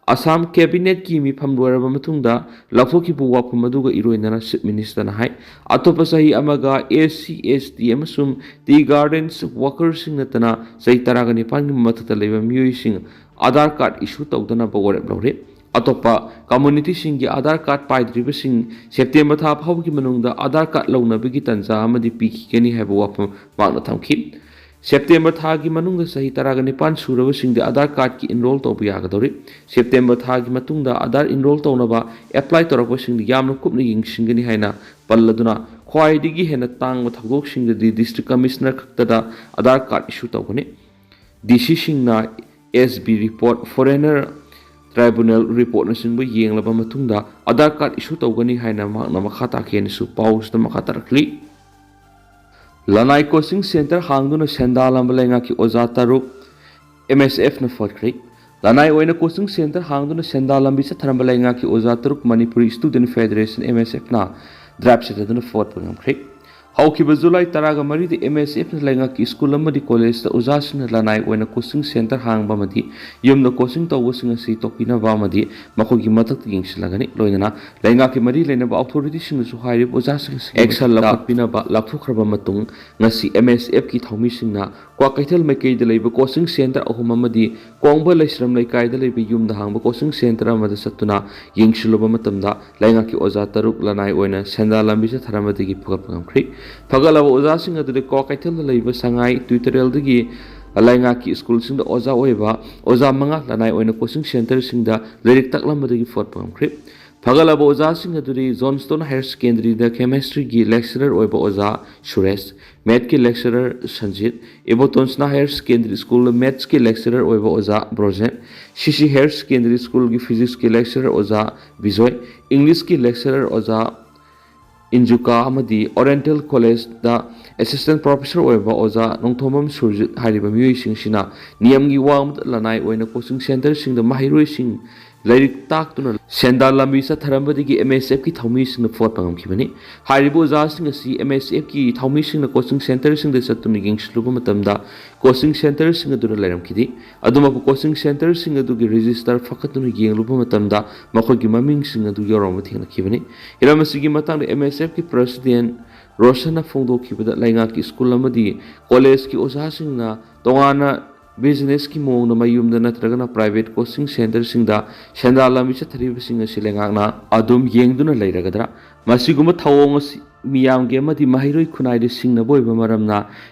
ꯑꯁꯥꯝ ꯀꯦꯕꯤꯅꯦꯠꯀꯤ ꯃꯤꯐꯝ ꯂꯣꯏꯔꯕ ꯃꯇꯨꯡꯗ ꯂꯥꯎꯊꯣꯛꯈꯤꯕ ꯋꯥꯐꯝ ꯑꯗꯨꯒ ꯏꯔꯣꯏꯅꯅ ꯆꯤꯐ ꯃꯤꯅꯤꯁꯇꯔꯅ ꯍꯥꯏ, ꯑꯇꯣꯞꯄ ꯆꯍꯤ ꯑꯃꯒ ꯑꯦꯁ ꯁꯤ, ꯑꯦꯁ ꯇꯤ ꯑꯃꯁꯨꯡ ꯇꯤ ꯒꯥꯔꯗꯦꯟꯁ ꯋꯥꯀꯔꯁꯤꯡ ꯅꯠꯇꯅ ꯆꯍꯤ ꯇꯔꯥꯒ ꯅꯤꯄꯥꯟꯒꯤ ꯃꯊꯛꯇ ꯂꯩꯕ ꯃꯤꯑꯣꯏꯁꯤꯡ ꯑꯥꯙꯥꯔ ꯀꯥꯔꯗ ꯏꯁꯨ ꯇꯧꯗꯅꯕ ꯋꯥꯔꯦꯞ ꯂꯧꯔꯦ꯫ ꯑꯇꯣꯞꯄ ꯀꯝꯃꯨꯅꯤꯇꯤꯁꯤꯡꯒꯤ ꯑꯥꯙꯥꯔ ꯀꯥꯔꯗ ꯄꯥꯏꯗ꯭ꯔꯤꯕꯁꯤꯡ ꯁꯦꯞꯇꯦꯝꯕꯔ ꯊꯥ ꯐꯥꯎꯕꯒꯤ ꯃꯅꯨꯡꯗ ꯑꯥꯙꯥꯔ ꯀꯥꯔꯗ ꯂꯧꯅꯕꯒꯤ ꯇꯥꯟꯖꯥ ꯑꯃꯗꯤ ꯄꯤꯈꯤꯒꯅꯤ ꯍꯥꯏꯕ ꯋꯥꯐꯝ ꯃꯍꯥꯛꯅ ꯊꯝꯈꯤ꯫ ꯁꯦꯞꯇꯦꯝꯕꯔ ꯊꯥꯒꯤ ꯃꯅꯨꯡꯗ ꯆꯍꯤ ꯇꯔꯥꯒ ꯅꯤꯄꯥꯟ ꯁꯨꯔꯕꯁꯤꯡꯗꯤ ꯑꯥꯙꯥꯔ ꯀꯥꯔꯗꯀꯤ ꯏꯟꯔꯣꯜ ꯇꯧꯕ ꯌꯥꯒꯗꯧꯔꯤ꯫ ꯁꯦꯞꯇꯦꯝꯕꯔ ꯊꯥꯒꯤ ꯃꯇꯨꯡꯗ ꯑꯥꯙꯥꯔ ꯏꯟꯔꯣꯜ ꯇꯧꯅꯕ ꯑꯦꯄ꯭ꯂꯥꯏ ꯇꯧꯔꯛꯄꯁꯤꯡꯗꯤ ꯌꯥꯝꯅ ꯀꯨꯞꯅ ꯌꯦꯡꯁꯤꯟꯒꯅꯤ ꯍꯥꯏꯅ ꯄꯜꯂꯗꯨꯅ, ꯈ꯭ꯋꯥꯏꯗꯒꯤ ꯍꯦꯟꯅ ꯇꯥꯡꯕ ꯊꯧꯗꯣꯛꯁꯤꯡꯗꯗꯤ ꯗꯤꯁꯇ꯭ꯔꯤꯛ ꯀꯃꯤꯁꯅꯔ ꯈꯛꯇꯗ ꯑꯥꯙꯥꯔ ꯀꯥꯔꯗ ꯏꯁꯨ ꯇꯧꯒꯅꯤ꯫ ꯗꯤ ꯁꯤꯁꯤꯡꯅ ꯑꯦꯁ ꯕꯤ ꯔꯤꯄꯣꯔꯠ, ꯐꯣꯔꯦꯟꯅꯔ tribunal reportꯅꯆꯤꯡꯕ ꯌꯦꯡꯂꯕ ꯃꯇꯨꯡꯗ Aadhaar card issue ꯇꯧꯒꯅꯤ ꯍꯥꯏꯅ ꯃꯍꯥꯛꯅ ꯃꯈꯥ ꯇꯥꯈꯤ ꯍꯥꯏꯅꯁꯨ ꯄꯥꯎꯁꯤꯗ ꯃꯈꯥ ꯇꯥꯔꯛꯂꯤ꯫ ꯂꯅꯥꯏ coaching centre ꯍꯥꯡꯗꯨꯅ ꯁꯦꯟꯗꯥꯜꯂꯝꯕ ꯂꯩꯉꯥꯛꯀꯤ ꯑꯣꯖꯥ ꯇꯔꯨꯛ MSFꯅ ꯐꯣꯠꯈ꯭ꯔꯦ꯫ ꯂꯅꯥꯏ ꯑꯣꯏꯅ coaching centre ꯍꯥꯡꯗꯨꯅ ꯁꯦꯟꯗꯥꯜ ꯂꯝꯕꯤ ꯆꯠꯊꯔꯝꯕ ꯂꯩꯉꯥꯛꯀꯤ ꯑꯣꯖꯥ ꯇꯔꯨꯛ Manipuri Student Federation, MSFꯅ ꯗ꯭ꯔꯥꯏꯚ ꯆꯠꯊꯗꯨꯅ ꯐꯣꯠꯄ ꯉꯝꯈ꯭ꯔꯦ꯫ ꯍꯧꯈꯤꯕ ꯖꯨꯂꯥꯏ ꯇꯔꯥꯒ ꯃꯔꯤꯗ MSFꯅ ꯂꯩꯉꯥꯛꯀꯤ ꯁ꯭ꯀꯨꯜ ꯑꯃꯗꯤ ꯀꯣꯂꯦꯖꯇ ꯑꯣꯖꯥꯁꯤꯡꯅ ꯂꯅꯥꯏ ꯑꯣꯏꯅ coaching centre ꯍꯥꯡꯕ ꯑꯃꯗꯤ ꯌꯨꯝꯗ coaching ꯇꯧꯕꯁꯤꯡ ꯑꯁꯤ ꯇꯣꯛꯄꯤꯅꯕ ꯑꯃꯗꯤ ꯃꯈꯣꯏꯒꯤ ꯃꯊꯛꯇ ꯌꯦꯡꯁꯤꯜꯂꯒꯅꯤ꯫ ꯂꯣꯏꯅꯅ ꯂꯩꯉꯥꯛꯀꯤ ꯃꯔꯤ ꯂꯩꯅꯕ authorityꯁꯤꯡꯅꯁꯨ ꯍꯥꯏꯔꯤꯕ ꯑꯣꯖꯥꯁꯤꯡ ꯑꯁꯤ action ꯂꯧꯈꯠꯄꯤꯅꯕ ꯂꯥꯎꯊꯣꯛꯈ꯭ꯔꯕ ꯃꯇꯨꯡ, ꯉꯁꯤ MSFꯀꯤ ꯊꯧꯃꯤꯁꯤꯡꯅ ꯀ꯭ꯋꯥꯀꯩꯊꯦꯜ ꯃꯥꯏꯀꯩꯗ ꯂꯩꯕ coaching centre ꯑꯍꯨꯝ ꯑꯃꯗꯤ ꯀꯣꯡꯕ ꯂꯩꯁ꯭ꯔꯝ ꯂꯩꯀꯥꯏꯗ ꯂꯩꯕ ꯌꯨꯝꯗ ꯍꯥꯡꯕ coaching centre ꯑꯃꯗ ꯆꯠꯇꯨꯅ ꯌꯦꯡꯁꯤꯜꯂꯨꯕ ꯃꯇꯝꯗ, ꯂꯩꯉꯥꯛꯀꯤ ꯑꯣꯖꯥ ꯇꯔꯨꯛ ꯂꯅꯥꯏ ꯑꯣꯏꯅ ꯁꯦꯟꯗꯥꯜ ꯂꯝꯕꯤ ꯆꯠꯊꯔꯝꯕꯗꯒꯤ ꯐꯨꯒꯠꯄ ꯉꯝꯈ꯭ꯔꯦ꯫ ꯐꯒꯠꯂꯕ ꯑꯣꯖꯥꯁꯤꯡ ꯑꯗꯨꯗꯤ ꯀ꯭ꯋꯥꯀꯩꯊꯦꯜꯗ ꯂꯩꯕ ꯁꯉꯥꯏ ꯇ꯭ꯌꯨꯇꯣꯔꯤꯌꯦꯜꯗꯒꯤ ꯂꯩꯉꯥꯛꯀꯤ ꯁ꯭ꯀꯨꯜꯁꯤꯡꯗ ꯑꯣꯖꯥ ꯑꯣꯏꯕ ꯑꯣꯖꯥ ꯃꯉꯥ ꯂꯅꯥꯏ ꯑꯣꯏꯅ coaching centreꯁꯤꯡꯗ ꯂꯥꯏꯔꯤꯛ ꯇꯥꯛꯂꯝꯕꯗꯒꯤ ꯐꯨꯒꯠꯄ ꯉꯝꯈ꯭ꯔꯦ꯫ ꯐꯒꯠꯂꯕ ꯑꯣꯖꯥꯁꯤꯡ ꯑꯗꯨꯗꯤ Johnstone Higher Secondary ꯗ Chemistry ꯒꯤ lecturer ꯑꯣꯏꯕ ꯑꯣꯖꯥ ꯁꯨꯔꯦꯁ, Math ꯀꯤ lecturer Sanjit, Abotonsna Higher Secondary School ꯗ Maths ꯀꯤ lecturer ꯑꯣꯏꯕ ꯑꯣꯖꯥ Brojen, CC Higher Secondary School ꯒꯤ Physics ꯀꯤ lecturer ꯑꯣꯖꯥ ꯕꯤꯖꯣꯏ, English ꯀꯤ lecturer ꯑꯣꯖꯥ ꯏꯟꯖꯨꯀꯥ ꯑꯃꯗꯤ Oriental College ꯗ Assistant Professor ꯑꯣꯏꯕ ꯑꯣꯖꯥ ꯅꯣꯡꯊꯣꯝꯕꯝ ꯁꯨꯔꯖꯤꯠ ꯍꯥꯏꯔꯤꯕ ꯃꯤꯑꯣꯏꯁꯤꯡꯁꯤꯅ ꯅꯤꯌꯝꯒꯤ ꯋꯥꯡꯃꯗ ꯂꯅꯥꯏ ꯑꯣꯏꯅ coaching centreꯁꯤꯡꯗ ꯃꯍꯩꯔꯣꯏꯁꯤꯡ ꯂꯥꯏꯔꯤꯛ ꯇꯥꯛꯇꯨꯅ ꯁꯦꯟꯗꯥꯜ ꯂꯝꯕꯤ ꯆꯠꯊꯔꯝꯕꯗꯒꯤ MSFꯀꯤ ꯊꯧꯃꯤꯁꯤꯡꯅ ꯐꯨꯒꯠꯄ ꯉꯝꯈꯤꯕꯅꯤ꯫ ꯍꯥꯏꯔꯤꯕ ꯑꯣꯖꯥꯁꯤꯡ ꯑꯁꯤ MSFꯀꯤ ꯊꯧꯃꯤꯁꯤꯡꯅ coaching centreꯁꯤꯡꯗ ꯆꯠꯇꯨꯅ ꯌꯦꯡꯁꯤꯜꯂꯨꯕ ꯃꯇꯝꯗ coaching centreꯁꯤꯡ ꯑꯗꯨꯗ ꯂꯩꯔꯝꯈꯤꯗꯦ꯫ ꯑꯗꯨꯃꯛꯄꯨ coaching centreꯁꯤꯡ ꯑꯗꯨꯒꯤ register ꯐꯥꯀꯠꯇꯨꯅ ꯌꯦꯡꯂꯨꯕ ꯃꯇꯝꯗ ꯃꯈꯣꯏꯒꯤ ꯃꯃꯤꯡꯁꯤꯡ ꯑꯗꯨ ꯌꯥꯎꯔꯝꯕ ꯊꯦꯡꯅꯈꯤꯕꯅꯤ꯫ ꯍꯤꯔꯝ ꯑꯁꯤꯒꯤ ꯃꯇꯥꯡꯗ MSFꯀꯤ President ꯔꯣꯁꯟꯅ ꯐꯣꯡꯗꯣꯛꯈꯤꯕꯗ, ꯂꯩꯉꯥꯛꯀꯤ ꯁ꯭ꯀꯨꯜ ꯑꯃꯗꯤ ꯀꯣꯂꯦꯖꯀꯤ ꯑꯣꯖꯥꯁꯤꯡꯅ ꯇꯣꯉꯥꯟꯅ businessꯀꯤ ꯃꯑꯣꯡꯗ ꯃꯌꯨꯝꯗ ꯅꯠꯇ꯭ꯔꯒꯅ private coaching centreꯁꯤꯡꯗ ꯁꯦꯟꯗꯥꯜ ꯂꯝꯕꯤ ꯆꯠꯊꯔꯤꯕꯁꯤꯡ ꯑꯁꯤ ꯂꯩꯉꯥꯛꯅ ꯑꯗꯨꯝ ꯌꯦꯡꯗꯨꯅ ꯂꯩꯔꯒꯗ꯭ꯔꯥ? ꯃꯁꯤꯒꯨꯝꯕ ꯊꯧꯑꯣꯡ ꯑꯁꯤ ꯃꯤꯌꯥꯝꯒꯤ ꯑꯃꯗꯤ ꯃꯍꯩꯔꯣꯏ ꯈꯨꯟꯅꯥꯏꯗ ꯁꯤꯡꯅꯕ ꯑꯣꯏꯕ ꯃꯔꯝꯅ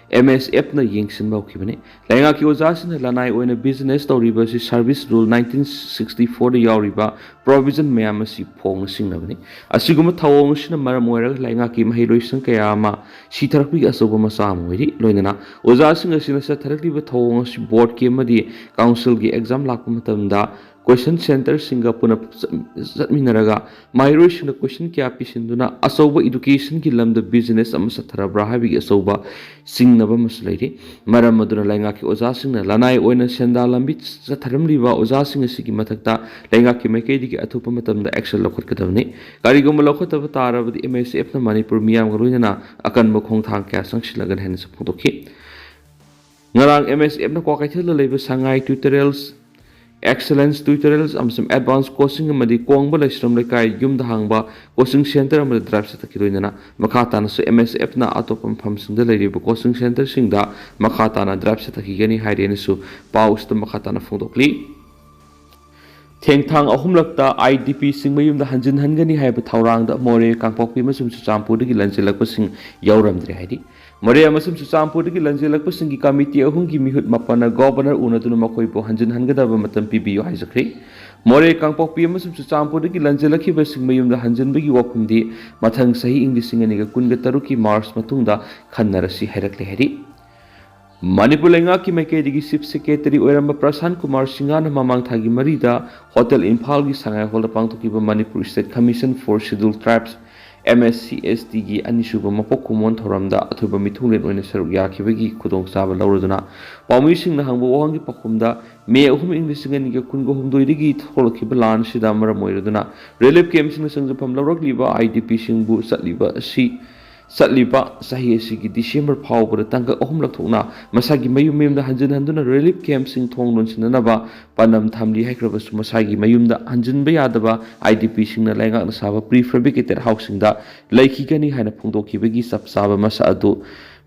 MSFꯅ ꯌꯦꯡꯁꯤꯟꯕ ꯍꯧꯈꯤꯕꯅꯤ꯫ ꯂꯩꯉꯥꯛꯀꯤ ꯑꯣꯖꯥꯁꯤꯡꯅ ꯂꯅꯥꯏ ꯑꯣꯏꯅ business ꯇꯧꯔꯤꯕ ꯑꯁꯤ Service Rule nineteen sixty fourꯗ ꯌꯥꯎꯔꯤꯕ provision ꯃꯌꯥꯝ ꯑꯁꯤ ꯐꯣꯡꯅ ꯁꯤꯡꯅꯕꯅꯤ꯫ ꯑꯁꯤꯒꯨꯝꯕ ꯊꯧꯑꯣꯡ ꯑꯁꯤꯅ ꯃꯔꯝ ꯑꯣꯏꯔꯒ ꯂꯩꯉꯥꯛꯀꯤ ꯃꯍꯩꯔꯣꯏꯁꯪ ꯀꯌꯥ ꯑꯃ ꯁꯤꯊꯔꯛꯄꯒꯤ ꯑꯆꯧꯕ ꯃꯆꯥꯛ ꯑꯃ ꯑꯣꯏꯔꯤ꯫ ꯂꯣꯏꯅꯅ ꯑꯣꯖꯥꯁꯤꯡ ꯑꯁꯤꯅ ꯆꯠꯊꯔꯛꯂꯤꯕ ꯊꯧꯑꯣꯡ ꯑꯁꯤ boardꯀꯤ ꯑꯃꯗꯤ councilꯒꯤ exam ꯂꯥꯛꯄ ꯃꯇꯝꯗ ꯀꯣꯏꯁꯟ ꯁꯦꯟꯇꯔꯁꯤꯡꯒ ꯄꯨꯟꯅ ꯆꯠ-, ꯆꯠꯃꯤꯟꯅꯔꯒ ꯃꯍꯩꯔꯣꯏꯁꯤꯡꯗ ꯀꯣꯏꯁꯟ ꯀꯌꯥ ꯄꯤꯁꯤꯟꯗꯨꯅ ꯑꯆꯧꯕ ꯏꯗꯨꯀꯦꯁꯟꯒꯤ ꯂꯝꯗ ꯕꯤꯖꯤꯅꯦꯁ ꯑꯃ ꯆꯠꯊꯔꯕ꯭ꯔꯥ ꯍꯥꯏꯕꯒꯤ ꯑꯆꯧꯕ ꯆꯤꯡꯅꯕ ꯑꯃꯁꯨ ꯂꯩꯔꯤ꯫ ꯃꯔꯝ ꯑꯗꯨꯅ ꯂꯩꯉꯥꯛꯀꯤ ꯑꯣꯖꯥꯁꯤꯡꯅ ꯂꯅꯥꯏ ꯑꯣꯏꯅ ꯁꯦꯟꯗꯥ ꯂꯝꯕꯤ ꯆꯠꯊꯔꯝꯂꯤꯕ ꯑꯣꯖꯥꯁꯤꯡ ꯑꯁꯤꯒꯤ ꯃꯊꯛꯇ ꯂꯩꯉꯥꯛꯀꯤ ꯃꯥꯏꯀꯩꯗꯒꯤ ꯑꯊꯨꯕ ꯃꯇꯝꯗ ꯑꯦꯛꯁꯟ ꯂꯧꯈꯠꯀꯗꯕꯅꯤ꯫ ꯀꯔꯤꯒꯨꯝꯕ ꯂꯧꯈꯠꯇꯕ ꯇꯥꯔꯕꯗꯤ ꯑꯦꯝ ꯑꯦꯁ ꯑꯦꯐꯅ ꯃꯅꯤꯄꯨꯔ ꯃꯤꯌꯥꯝꯒ ꯂꯣꯏꯅꯅ ꯑꯀꯟꯕ ꯈꯣꯡꯊꯥꯡ ꯀꯌꯥ ꯆꯪꯁꯤꯜꯂꯒꯅꯤ ꯍꯥꯏꯅꯁꯨ ꯐꯣꯡꯗꯣꯛꯈꯤ꯫ ꯉꯔꯥꯡ ꯑꯦꯝ ꯑꯦꯁ ꯑꯦꯐꯅ ꯀ꯭ꯋꯥꯀꯩꯊꯦꯜꯗ ꯂꯩꯕ ꯁꯉꯥꯏ ꯇ꯭ꯌꯨꯇꯣꯔꯤꯌꯦꯜꯁ ꯑꯦꯛꯁꯂꯦꯟꯁ ꯇ꯭ꯌꯨꯇꯣꯔꯤꯌꯦꯜꯁ ꯑꯃꯁꯨꯡ ꯑꯦꯗꯚꯥꯟꯁ ꯀꯣꯆꯤꯡ ꯑꯃꯗꯤ ꯀꯣꯡꯕ ꯂꯩꯁ꯭ꯔꯝ ꯂꯩꯀꯥꯏ ꯌꯨꯝꯗ ꯍꯥꯡꯕ ꯀꯣꯆꯤꯡ ꯁꯦꯟꯇꯔ ꯑꯃꯗ ꯗ꯭ꯔꯥꯏꯚ ꯆꯠꯊꯈꯤ꯫ ꯂꯣꯏꯅꯅ ꯃꯈꯥ ꯇꯥꯅꯁꯨ ꯑꯦꯝ ꯑꯦꯁ ꯑꯦꯐꯅ ꯑꯇꯣꯞꯄ ꯃꯐꯝꯁꯤꯡꯗ ꯂꯩꯔꯤꯕ ꯀꯣꯆꯤꯡ ꯁꯦꯟꯇꯔꯁꯤꯡꯗ ꯃꯈꯥ ꯇꯥꯅ ꯗ꯭ꯔꯥꯏꯚ ꯆꯠꯊꯈꯤꯒꯅꯤ ꯍꯥꯏꯔꯦꯅꯁꯨ ꯄꯥꯎ ꯑꯁꯤꯗ ꯃꯈꯥ ꯇꯥꯅ ꯐꯣꯡꯗꯣꯛꯂꯤ꯫ ꯊꯦꯡꯊꯥꯡ ꯑꯍꯨꯝꯂꯛꯇ ꯑꯥꯏ ꯗꯤ ꯄꯤꯁꯤꯡ ꯃꯌꯨꯝꯗ ꯍꯟꯖꯤꯟꯍꯟꯒꯅꯤ ꯍꯥꯏꯕ ꯊꯧꯔꯥꯡꯗ ꯃꯣꯔꯦ ꯀꯥꯡꯄꯣꯛꯄꯤ ꯑꯃꯁꯨꯡ ꯆꯨꯔꯆꯥꯟꯄꯨꯔꯗꯒꯤ ꯂꯟꯖꯦꯜꯂꯛꯄꯁꯤꯡ ꯌꯥꯎꯔꯝꯗ꯭ꯔꯦ ꯍꯥꯏꯔꯤ꯫ ꯃꯣꯔꯦ ꯑꯃꯁꯨꯡ ꯆꯨꯔꯆꯥꯟꯄꯨꯔꯗꯒꯤ ꯂꯟꯖꯦꯜꯂꯛꯄꯁꯤꯡꯒꯤ ꯀꯃꯤꯇꯤ ꯑꯍꯨꯝꯒꯤ ꯃꯤꯍꯨꯠ ꯃꯥꯄꯟꯅ ꯒꯣꯕꯔꯅꯔ ꯎꯅꯗꯨꯅ ꯃꯈꯣꯏꯕꯨ ꯍꯟꯖꯤꯟꯍꯟꯒꯗꯕ ꯃꯇꯝ ꯄꯤꯕꯤꯌꯨ ꯍꯥꯏꯖꯈ꯭ꯔꯦ꯫ ꯃꯣꯔꯦ ꯀꯥꯡꯄꯣꯛꯄꯤ ꯑꯃꯁꯨꯡ ꯆꯨꯔꯆꯥꯟꯄꯨꯔꯗꯒꯤ ꯂꯟꯖꯦꯜꯂꯛꯈꯤꯕꯁꯤꯡ ꯃꯌꯨꯝꯗ ꯍꯟꯖꯤꯟꯕꯒꯤ ꯋꯥꯐꯝꯗꯤ ꯃꯊꯪ ꯆꯍꯤ ꯏꯪ ꯂꯤꯁꯤꯡ ꯑꯅꯤꯒ ꯀꯨꯟꯒ ꯇꯔꯨꯛꯀꯤ ꯃꯥꯔꯆ ꯃꯇꯨꯡꯗ ꯈꯟꯅꯔꯁꯤ ꯍꯥꯏꯔꯛꯂꯦ ꯍꯥꯏꯔꯤ꯫ ꯃꯅꯤꯄꯨꯔ ꯂꯩꯉꯥꯛꯀꯤ ꯃꯥꯏꯀꯩꯗꯒꯤ ꯆꯤꯐ ꯁꯦꯀ꯭ꯔꯦꯇꯔꯤ ꯑꯣꯏꯔꯝꯕ ꯄ꯭ꯔꯁꯥꯟ ꯀꯨꯃꯥꯔ ꯁꯤꯡꯍꯅ ꯃꯃꯥꯡ ꯊꯥꯒꯤ ꯃꯔꯤꯗ ꯍꯣꯇꯦꯜ ꯏꯝꯐꯥꯜꯒꯤ ꯁꯉꯥꯏ ꯍꯣꯜꯗ ꯄꯥꯡꯊꯣꯛꯈꯤꯕ Manipur state commission for schedule tribes, M S C S ꯇꯤꯒꯤ ꯑꯅꯤꯁꯨꯕ ꯃꯄꯣꯛ ꯀꯨꯝꯑꯣꯟ ꯊꯧꯔꯝꯗ ꯑꯊꯣꯏꯕ ꯃꯤꯊꯨꯡꯂꯦꯟ ꯑꯣꯏꯅ ꯁꯔꯨꯛ ꯌꯥꯈꯤꯕꯒꯤ ꯈꯨꯗꯣꯡꯆꯥꯕ ꯂꯧꯔꯗꯨꯅ ꯄꯥꯎꯃꯤꯁꯤꯡꯅ ꯍꯪꯕ ꯋꯥꯍꯪꯒꯤ ꯄꯥꯎꯈꯨꯝꯗ ꯃꯦ ꯑꯍꯨꯝ ꯏꯪ ꯂꯤꯁꯤꯡ ꯑꯅꯤꯒ ꯀꯨꯟꯒ ꯍꯨꯝꯗꯣꯏꯗꯒꯤ ꯊꯣꯛꯂꯛꯈꯤꯕ ꯂꯥꯟ ꯑꯁꯤꯗ ꯃꯔꯝ ꯑꯣꯏꯔꯗꯨꯅ ꯔꯤꯂꯤꯐ ꯀꯦꯝꯞꯁꯤꯡꯗ ꯆꯪꯖꯐꯝ ꯂꯧꯔꯛꯂꯤꯕ ꯑꯥꯏ ꯗꯤ ꯄꯤꯁꯤꯡꯕꯨ ꯆꯠꯂꯤꯕ ꯑꯁꯤ ꯆꯠꯂꯤꯕ ꯆꯍꯤ ꯑꯁꯤꯒꯤ ꯗꯤꯁꯦꯝꯕꯔ ꯐꯥꯎꯕꯗ ꯇꯥꯡꯀꯛ ꯑꯍꯨꯝꯂꯛ ꯊꯣꯛꯅ ꯃꯁꯥꯒꯤ ꯃꯌꯨꯝ ꯃꯌꯨꯝꯗ ꯍꯟꯖꯤꯟ ꯍꯟꯗꯨꯅ ꯔꯤꯂꯤꯐ ꯀꯦꯝꯞꯁꯤꯡ ꯊꯣꯡ ꯂꯣꯟꯁꯤꯟꯅꯅꯕ ꯄꯥꯟꯗꯝ ꯊꯝꯂꯤ ꯍꯥꯏꯈ꯭ꯔꯕꯁꯨ, ꯃꯁꯥꯒꯤ ꯃꯌꯨꯝꯗ ꯍꯟꯖꯤꯟꯕ ꯌꯥꯗꯕ ꯑꯥꯏ ꯗꯤ ꯄꯤꯁꯤꯡꯅ ꯂꯩꯉꯥꯛꯅ ꯁꯥꯕ ꯄ꯭ꯔꯤ ꯐꯦꯕ꯭ꯔꯤꯀꯦꯇꯦꯠ ꯍꯥꯎꯁꯁꯤꯡꯗ ꯂꯩꯈꯤꯒꯅꯤ ꯍꯥꯏꯅ ꯐꯣꯡꯗꯣꯛꯈꯤꯕꯒꯤ ꯆꯞ ꯆꯥꯕ ꯃꯁꯛ ꯑꯗꯨ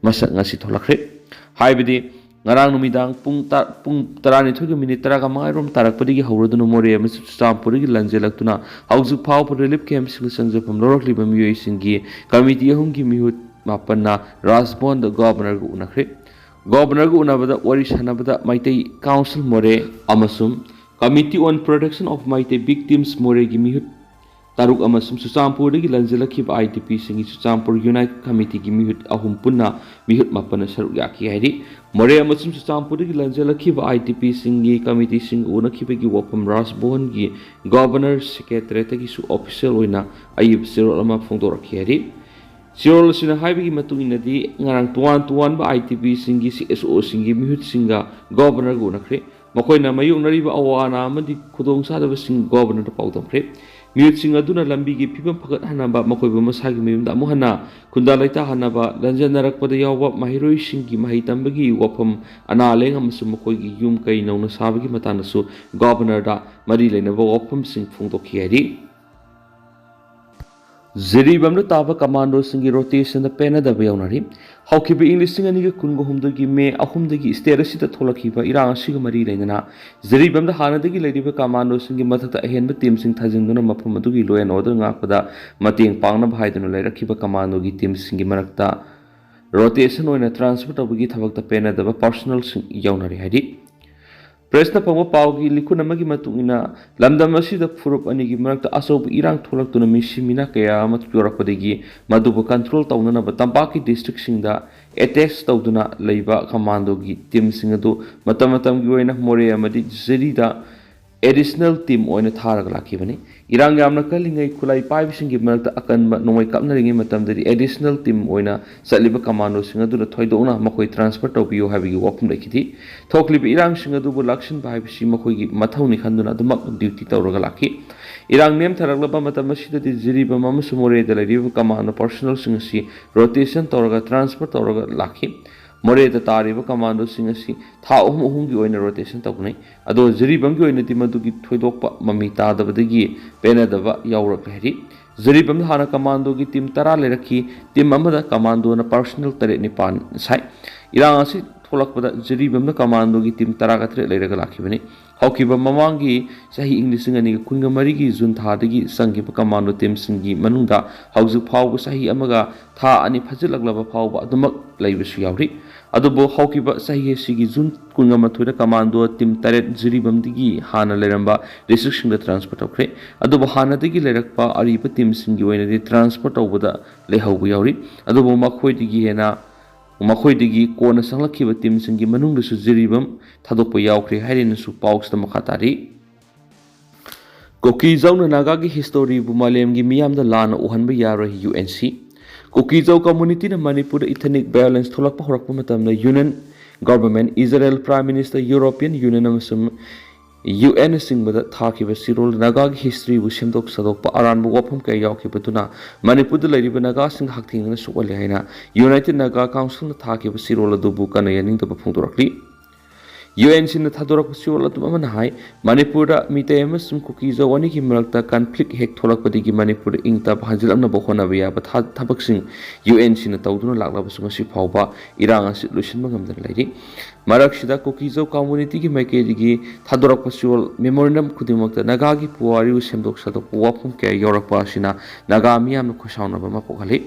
ꯃꯁꯛ ꯉꯁꯤ ꯊꯣꯛꯂꯛꯈ꯭ꯔꯦ꯫ ꯍꯥꯏꯕꯗꯤ, ꯉꯔꯥꯡ ꯅꯨꯃꯤꯗꯥꯡ ꯄꯨꯡ ꯇ-, ꯄꯨꯡ ꯇꯔꯥꯅꯤꯊꯣꯏꯒ ꯃꯤꯅꯤꯠ ꯇꯔꯥꯒ ꯃꯉꯥꯔꯣꯝ ꯇꯥꯔꯛꯄꯗꯒꯤ ꯍꯧꯔꯗꯨꯅ ꯃꯣꯔꯦ ꯑꯃꯁꯨꯡ ꯆꯨꯔꯆꯥꯟꯄꯨꯔꯗꯒꯤ ꯂꯟꯖꯦꯜꯂꯛꯇꯨꯅ ꯍꯧꯖꯤꯛ ꯐꯥꯎꯕ ꯔꯤꯂꯤꯐ ꯀꯦꯝꯞꯁꯤꯡꯗ ꯆꯪꯖꯐꯝ ꯂꯧꯔꯛꯂꯤꯕ ꯃꯤꯑꯣꯏꯁꯤꯡꯒꯤ ꯀꯃꯤꯇꯤ ꯑꯍꯨꯝꯒꯤ ꯃꯤꯍꯨꯠ ꯃꯥꯄꯟꯅ ꯔꯥꯖꯚꯋꯟꯗ ꯒꯣꯕꯔꯅꯔꯒ ꯎꯅꯈ꯭ꯔꯦ꯫ ꯒꯣꯕꯔꯅꯔꯒ ꯎꯅꯕꯗ ꯋꯥꯔꯤ ꯁꯥꯟꯅꯕꯗ ꯃꯩꯇꯩ ꯀꯥꯎꯟꯁꯤꯜ ꯃꯣꯔꯦ ꯑꯃꯁꯨꯡ Committee on Protection of Meitei Victims ꯃꯣꯔꯦꯒꯤ ꯃꯤꯍꯨꯠ ꯇꯔꯨꯛ ꯑꯃꯁꯨꯡ ꯆꯨꯔꯆꯥꯟꯄꯨꯔꯗꯒꯤ ꯂꯥꯟꯖꯦꯜꯂꯛꯈꯤꯕ IDPꯁꯤꯡꯒꯤ ꯆꯨꯔꯆꯥꯟꯄꯨꯔ Unite Committeeꯒꯤ ꯃꯤꯍꯨꯠ ꯑꯍꯨꯝ ꯄꯨꯟꯅ ꯃꯤꯍꯨꯠ ꯃꯥꯄꯟꯅ ꯁꯔꯨꯛ ꯌꯥꯈꯤ ꯍꯥꯏꯔꯤ꯫ ꯃꯣꯔꯦ ꯑꯃꯁꯨꯡ ꯆꯨꯔꯆꯥꯟꯄꯨꯔꯗꯒꯤ ꯂꯥꯟꯖꯦꯜꯂꯛꯈꯤꯕ IDPꯁꯤꯡꯒꯤ committeeꯁꯤꯡꯒ ꯎꯅꯈꯤꯕꯒꯤ ꯋꯥꯐꯝ ꯔꯥꯖ ꯚꯋꯟꯒꯤ Governor Secretariatꯇꯒꯤꯁꯨ official ꯑꯣꯏꯅ ꯑꯏꯕ ꯆꯦꯔꯣꯜ ꯑꯃ ꯐꯣꯡꯗꯣꯔꯛꯈꯤ ꯍꯥꯏꯔꯤ꯫ ꯆꯦꯔꯣꯜ ꯑꯁꯤꯅ ꯍꯥꯏꯕꯒꯤ ꯃꯇꯨꯡ ꯏꯟꯅꯗꯤ, ꯉꯔꯥꯡ ꯇꯣꯉꯥꯟ ꯇꯣꯉꯥꯟꯕ IDPꯁꯤꯡꯒꯤ CSOꯁꯤꯡꯒꯤ ꯃꯤꯍꯨꯠꯁꯤꯡꯒ Governorꯒ ꯎꯅꯈ꯭ꯔꯦ꯫ ꯃꯈꯣꯏꯅ ꯃꯥꯌꯣꯛꯅꯔꯤꯕ ꯑꯋꯥ ꯑꯅꯥ ꯑꯃꯗꯤ ꯈꯨꯗꯣꯡꯆꯥꯗꯕꯁꯤꯡ Governorꯗ ꯄꯥꯎꯗꯝꯈ꯭ꯔꯦ꯫ ꯃꯤꯍꯨꯠꯁꯤꯡ ꯑꯗꯨꯅ ꯂꯝꯕꯤꯒꯤ ꯐꯤꯕꯝ ꯐꯒꯠꯍꯟꯅꯕ, ꯃꯈꯣꯏꯕꯨ ꯃꯁꯥꯒꯤ ꯃꯌꯨꯝꯗ ꯑꯃꯨꯛ ꯍꯟꯅ ꯈꯨꯟꯗꯥ ꯂꯩꯇꯥꯍꯟꯅꯕ, ꯂꯥꯟꯖꯦꯟꯅꯔꯛꯄꯗ ꯌꯥꯎꯕ ꯃꯍꯩꯔꯣꯏꯁꯤꯡꯒꯤ ꯃꯍꯩ ꯇꯝꯕꯒꯤ ꯋꯥꯐꯝ, ꯑꯅꯥ ꯂꯥꯌꯦꯡ ꯑꯃꯁꯨꯡ ꯃꯈꯣꯏꯒꯤ ꯌꯨꯝ ꯀꯩ ꯅꯧꯅ ꯁꯥꯕꯒꯤ ꯃꯇꯥꯡꯗꯁꯨ Governorꯗ ꯃꯔꯤ ꯂꯩꯅꯕ ꯋꯥꯐꯝꯁꯤꯡ ꯐꯣꯡꯗꯣꯛꯈꯤ ꯍꯥꯏꯔꯤ꯫ ꯖꯤꯔꯤꯕꯥꯝꯗ ꯇꯥꯕ commandoꯁꯤꯡꯒꯤ rotationꯗ ꯄꯦꯟꯅꯗꯕ ꯌꯥꯎꯅꯔꯤ꯫ ꯍꯧꯈꯤꯕ ꯏꯪ ꯂꯤꯁꯤꯡ ꯑꯅꯤꯒ ꯀꯨꯟꯒ ꯍꯨꯝꯗꯣꯏꯒꯤ ꯃꯦ ꯑꯍꯨꯝꯗꯒꯤ state ꯑꯁꯤꯗ ꯊꯣꯛꯂꯛꯈꯤꯕ ꯏꯔꯥꯡ ꯑꯁꯤꯒ ꯃꯔꯤ ꯂꯩꯅꯅ ꯖꯤꯔꯤꯕꯥꯝꯗ ꯍꯥꯟꯅꯗꯒꯤ ꯂꯩꯔꯤꯕ commandoꯁꯤꯡꯒꯤ ꯃꯊꯛꯇ ꯑꯍꯦꯟꯕ teamꯁꯤꯡ ꯊꯥꯖꯤꯟꯗꯨꯅ ꯃꯐꯝ ꯑꯗꯨꯒꯤ law and order ꯉꯥꯛꯄꯗ ꯃꯇꯦꯡ ꯄꯥꯡꯅꯕ ꯍꯥꯏꯗꯨꯅ ꯂꯩꯔꯛꯈꯤꯕ commandoꯒꯤ teamꯁꯤꯡꯒꯤ ꯃꯔꯛꯇ rotation ꯑꯣꯏꯅ transfer ꯇꯧꯕꯒꯤ ꯊꯕꯛꯇ ꯄꯦꯟꯅꯗꯕ personnelꯁꯤꯡ ꯌꯥꯎꯅꯔꯤ ꯍꯥꯏꯔꯤ꯫ Pressꯅ ꯐꯪꯕ ꯄꯥꯎꯒꯤ ꯂꯤꯈꯨꯟ ꯑꯃꯒꯤ ꯃꯇꯨꯡ ꯏꯟꯅ, ꯂꯝꯗꯝ ꯑꯁꯤꯗ ꯐꯨꯔꯨꯞ ꯑꯅꯤꯒꯤ ꯃꯔꯛꯇ ꯑꯆꯧꯕ ꯏꯔꯥꯡ ꯊꯣꯛꯂꯛꯇꯨꯅ ꯃꯤꯁꯤ ꯃꯤꯅꯥ ꯀꯌꯥ ꯑꯃ ꯌꯧꯔꯛꯄꯗꯒꯤ ꯃꯗꯨꯕꯨ control ꯇꯧꯅꯅꯕ ꯇꯝꯄꯥꯛꯀꯤ districtꯁꯤꯡꯗ attach ꯇꯧꯗꯨꯅ ꯂꯩꯕ commandoꯒꯤ teamꯁꯤꯡ ꯑꯗꯨ ꯃꯇꯝ ꯃꯇꯝꯒꯤ ꯑꯣꯏꯅ ꯃꯣꯔꯦ ꯑꯃꯗꯤ ꯖꯤꯔꯤꯗ additional team ꯑꯣꯏꯅ ꯊꯥꯔꯒ ꯂꯥꯛꯈꯤꯕꯅꯤ꯫ ꯏꯔꯥꯡ ꯌꯥꯝꯅ ꯀꯜꯂꯤꯉꯩ ꯈꯨꯠꯂꯥꯏ ꯄꯥꯏꯕꯁꯤꯡꯒꯤ ꯃꯔꯛꯇ ꯑꯀꯟꯕ ꯅꯣꯡꯃꯩ ꯀꯥꯞꯅꯔꯤꯉꯩ ꯃꯇꯝꯗꯗꯤ additional team ꯑꯣꯏꯅ ꯆꯠꯂꯤꯕ commandoꯁꯤꯡ ꯑꯗꯨꯗ ꯊꯣꯏꯗꯣꯛꯅ ꯃꯈꯣꯏ transfer ꯇꯧꯕꯤꯌꯨ ꯍꯥꯏꯕꯒꯤ ꯋꯥꯐꯝ ꯂꯩꯈꯤꯗꯦ꯫ ꯊꯣꯛꯂꯤꯕ ꯏꯔꯥꯡꯁꯤꯡ ꯑꯗꯨꯕꯨ ꯂꯥꯛꯁꯤꯟꯕ ꯍꯥꯏꯕꯁꯤ ꯃꯈꯣꯏꯒꯤ ꯃꯊꯧꯅꯤ ꯈꯟꯗꯨꯅ ꯑꯗꯨꯃꯛ duty ꯇꯧꯔꯒ ꯂꯥꯛꯈꯤ꯫ ꯏꯔꯥꯡ ꯅꯦꯝꯊꯔꯛꯂꯕ ꯃꯇꯝ ꯑꯁꯤꯗꯗꯤ ꯖꯤꯔꯤꯕꯥꯝ ꯑꯃꯁꯨꯡ ꯃꯣꯔꯦꯗ ꯂꯩꯔꯤꯕ commando personnelꯁꯤꯡ ꯑꯁꯤ rotation ꯇꯧꯔꯒ transfer ꯇꯧꯔꯒ ꯂꯥꯛꯈꯤ꯫ ꯃꯣꯔꯦꯗ ꯇꯥꯔꯤꯕ commandoꯁꯤꯡ ꯑꯁꯤ ꯊꯥ ꯑꯍꯨꯝ ꯑꯍꯨꯝꯒꯤ ꯑꯣꯏꯅ rotation ꯇꯧꯒꯅꯤ꯫ ꯑꯗꯣ ꯖꯤꯔꯤꯕꯥꯝꯒꯤ ꯑꯣꯏꯅꯗꯤ ꯃꯗꯨꯒꯤ ꯊꯣꯏꯗꯣꯛꯄ ꯃꯃꯤ ꯇꯥꯗꯕꯗꯒꯤ ꯄꯦꯟꯅꯗꯕ ꯌꯥꯎꯔꯛꯂꯦ ꯍꯥꯏꯔꯤ꯫ ꯖꯤꯔꯤꯕꯥꯝꯗ ꯍꯥꯟꯅ commandoꯒꯤ team ꯇꯔꯥ ꯂꯩꯔꯛꯈꯤ꯫ Team ꯑꯃꯗ commandoꯅ personnel ꯇꯔꯦꯠ ꯅꯤꯄꯥꯟ ꯁꯥꯏ꯫ ꯏꯔꯥꯡ ꯑꯁꯤ ꯊꯣꯛꯂꯛꯄꯗ ꯖꯤꯔꯤꯕꯥꯝꯗ commandoꯒꯤ team ꯇꯔꯥꯒ ꯇꯔꯦꯠ ꯂꯩꯔꯒ ꯂꯥꯛꯈꯤꯕꯅꯤ꯫ ꯍꯧꯈꯤꯕ ꯃꯃꯥꯡꯒꯤ ꯆꯍꯤ ꯏꯪ ꯂꯤꯁꯤꯡ ꯑꯅꯤꯒ ꯀꯨꯟꯒ ꯃꯔꯤꯒꯤ June ꯊꯥꯗꯒꯤ ꯆꯪꯈꯤꯕ commando teamꯁꯤꯡꯒꯤ ꯃꯅꯨꯡꯗ ꯍꯧꯖꯤꯛ ꯐꯥꯎꯕ ꯆꯍꯤ ꯑꯃꯒ ꯊꯥ ꯑꯅꯤ ꯐꯥꯖꯤꯜꯂꯛꯂꯕ ꯐꯥꯎꯕ ꯑꯗꯨꯃꯛ ꯂꯩꯕꯁꯨ ꯌꯥꯎꯔꯤ꯫ ꯑꯗꯨꯕꯨ ꯍꯧꯈꯤꯕ ꯆꯍꯤ ꯑꯁꯤꯒꯤ ꯖꯨꯟ ꯀꯨꯟꯃꯥꯊꯣꯏꯗ ꯀꯃꯥꯟꯗꯣ ꯇꯤꯝ ꯇꯔꯦꯠ ꯖꯤꯔꯤꯕꯥꯝꯗꯒꯤ ꯍꯥꯟꯅ ꯂꯩꯔꯝꯕ ꯗꯤꯁꯇ꯭ꯔꯤꯛꯁꯤꯡꯗ ꯇ꯭ꯔꯥꯟꯁꯐꯔ ꯇꯧꯈ꯭ꯔꯦ꯫ ꯑꯗꯨꯕꯨ ꯍꯥꯟꯅꯗꯒꯤ ꯂꯩꯔꯛꯄ ꯑꯔꯤꯕ ꯇꯤꯝꯁꯤꯡꯒꯤ ꯑꯣꯏꯅꯗꯤ ꯇ꯭ꯔꯥꯟꯁꯐꯔ ꯇꯧꯕꯗ ꯂꯩꯍꯧꯕ ꯌꯥꯎꯔꯤ꯫ ꯑꯗꯨꯕꯨ ꯃꯈꯣꯏꯗꯒꯤ ꯍꯦꯟꯅ ꯃꯈꯣꯏꯗꯒꯤ ꯀꯣꯟꯅ ꯆꯪꯂꯛꯈꯤꯕ ꯇꯤꯝꯁꯤꯡꯒꯤ ꯃꯅꯨꯡꯗꯁꯨ ꯖꯤꯔꯤꯕꯥꯝ ꯊꯥꯗꯣꯛꯄ ꯌꯥꯎꯈ꯭ꯔꯦ ꯍꯥꯏꯔꯦꯅꯁꯨ ꯄꯥꯎꯁꯤꯗ ꯃꯈꯥ ꯇꯥꯔꯤ꯫ ꯀꯨꯀꯤꯖꯧꯅ ꯅꯥꯒꯥꯒꯤ ꯍꯤꯁꯇꯣꯔꯤꯕꯨ ꯃꯥꯂꯦꯝꯒꯤ ꯃꯤꯌꯥꯝꯗ ꯂꯥꯟꯅ ꯎꯍꯟꯕ ꯌꯥꯔꯣꯏ, ꯌꯨ ꯑꯦꯟ ꯁꯤ꯫ ꯀꯨꯀꯤꯖꯧ ꯀꯝꯃꯨꯅꯤꯇꯤꯅ ꯃꯅꯤꯄꯨꯔꯗ ꯏꯊꯅꯤꯛ ꯚꯥꯏꯑꯣꯂꯦꯟꯁ ꯊꯣꯛꯂꯛꯄ ꯍꯧꯔꯛꯄ ꯃꯇꯝꯗ union government, Israel prime minister, European union ꯑꯃꯁꯨꯡ ꯌꯨ ꯑꯦꯟꯅꯆꯤꯡꯕꯗ ꯊꯥꯈꯤꯕ ꯆꯦꯔꯣꯜ ꯅꯥꯒꯥꯒꯤ ꯍꯤꯁꯇ꯭ꯔꯤꯕꯨ ꯁꯦꯝꯗꯣꯛ ꯁꯥꯗꯣꯛꯄ ꯑꯔꯥꯟꯕ ꯋꯥꯐꯝ ꯀꯌꯥ ꯌꯥꯎꯈꯤꯕꯗꯨꯅ ꯃꯅꯤꯄꯨꯔꯗ ꯂꯩꯔꯤꯕ ꯅꯥꯒꯥꯁꯤꯡꯗ ꯍꯛꯊꯦꯡꯅꯅ ꯁꯣꯛꯍꯜꯂꯦ ꯍꯥꯏꯅ ꯌꯨꯅꯥꯏꯇꯦꯗ ꯅꯥꯒꯥ ꯀꯥꯎꯟꯁꯤꯜꯅ ꯊꯥꯈꯤꯕ ꯆꯦꯔꯣꯜ ꯑꯗꯨꯕꯨ ꯀꯟꯅ ꯌꯥꯅꯤꯡꯗꯕ ꯐꯣꯡꯗꯣꯔꯛꯂꯤ꯫ ꯌꯨ ꯑꯦꯟ ꯁꯤꯅ ꯊꯥꯗꯣꯔꯛꯄ ꯆꯦꯔꯣꯜ ꯑꯗꯨ ꯑꯃꯅ ꯍꯥꯏ, ꯃꯅꯤꯄꯨꯔꯗ ꯃꯤꯇꯩ ꯑꯃꯁꯨꯡ ꯀꯨꯀꯤꯖꯧ ꯑꯅꯤꯒꯤ ꯃꯔꯛꯇ ꯀꯟꯐ꯭ꯂꯤꯛ ꯍꯦꯛ ꯊꯣꯛꯂꯛꯄꯗꯒꯤ ꯃꯅꯤꯄꯨꯔꯗ ꯏꯪ ꯇꯞꯄ ꯍꯟꯖꯤꯜꯂꯛꯅꯕ ꯍꯣꯠꯅꯕ ꯌꯥꯕ ꯊ-, ꯊꯕꯛꯁꯤꯡ ꯌꯨ ꯑꯦꯟ ꯁꯤꯅ ꯇꯧꯗꯨꯅ ꯂꯥꯛꯂꯕꯁꯨ ꯉꯁꯤ ꯐꯥꯎꯕ ꯏꯔꯥꯡ ꯑꯁꯤ ꯂꯣꯏꯁꯤꯟꯕ ꯉꯝꯗꯅ ꯂꯩꯔꯤ꯫ ꯃꯔꯛꯁꯤꯗ ꯀꯨꯀꯤꯖꯧ ꯀꯝꯃꯨꯅꯤꯇꯤꯒꯤ ꯃꯥꯏꯀꯩꯗꯒꯤ ꯊꯥꯗꯣꯔꯛꯄ ꯆꯦꯔꯣꯜ ꯃꯦꯃꯣꯔꯦꯟꯗꯝ ꯈꯨꯗꯤꯡꯃꯛꯇ ꯅꯥꯒꯥꯒꯤ ꯄꯨꯋꯥꯔꯤꯕꯨ ꯁꯦꯝꯗꯣꯛ ꯁꯥꯗꯣꯛꯄ ꯋꯥꯐꯝ ꯀꯌꯥ ꯌꯥꯎꯔꯛꯄ ꯑꯁꯤꯅ ꯅꯥꯒꯥ ꯃꯤꯌꯥꯝꯅ ꯈꯣꯏꯁꯥꯎꯅꯕ ꯑꯃ ꯄꯣꯛꯍꯜꯂꯤ꯫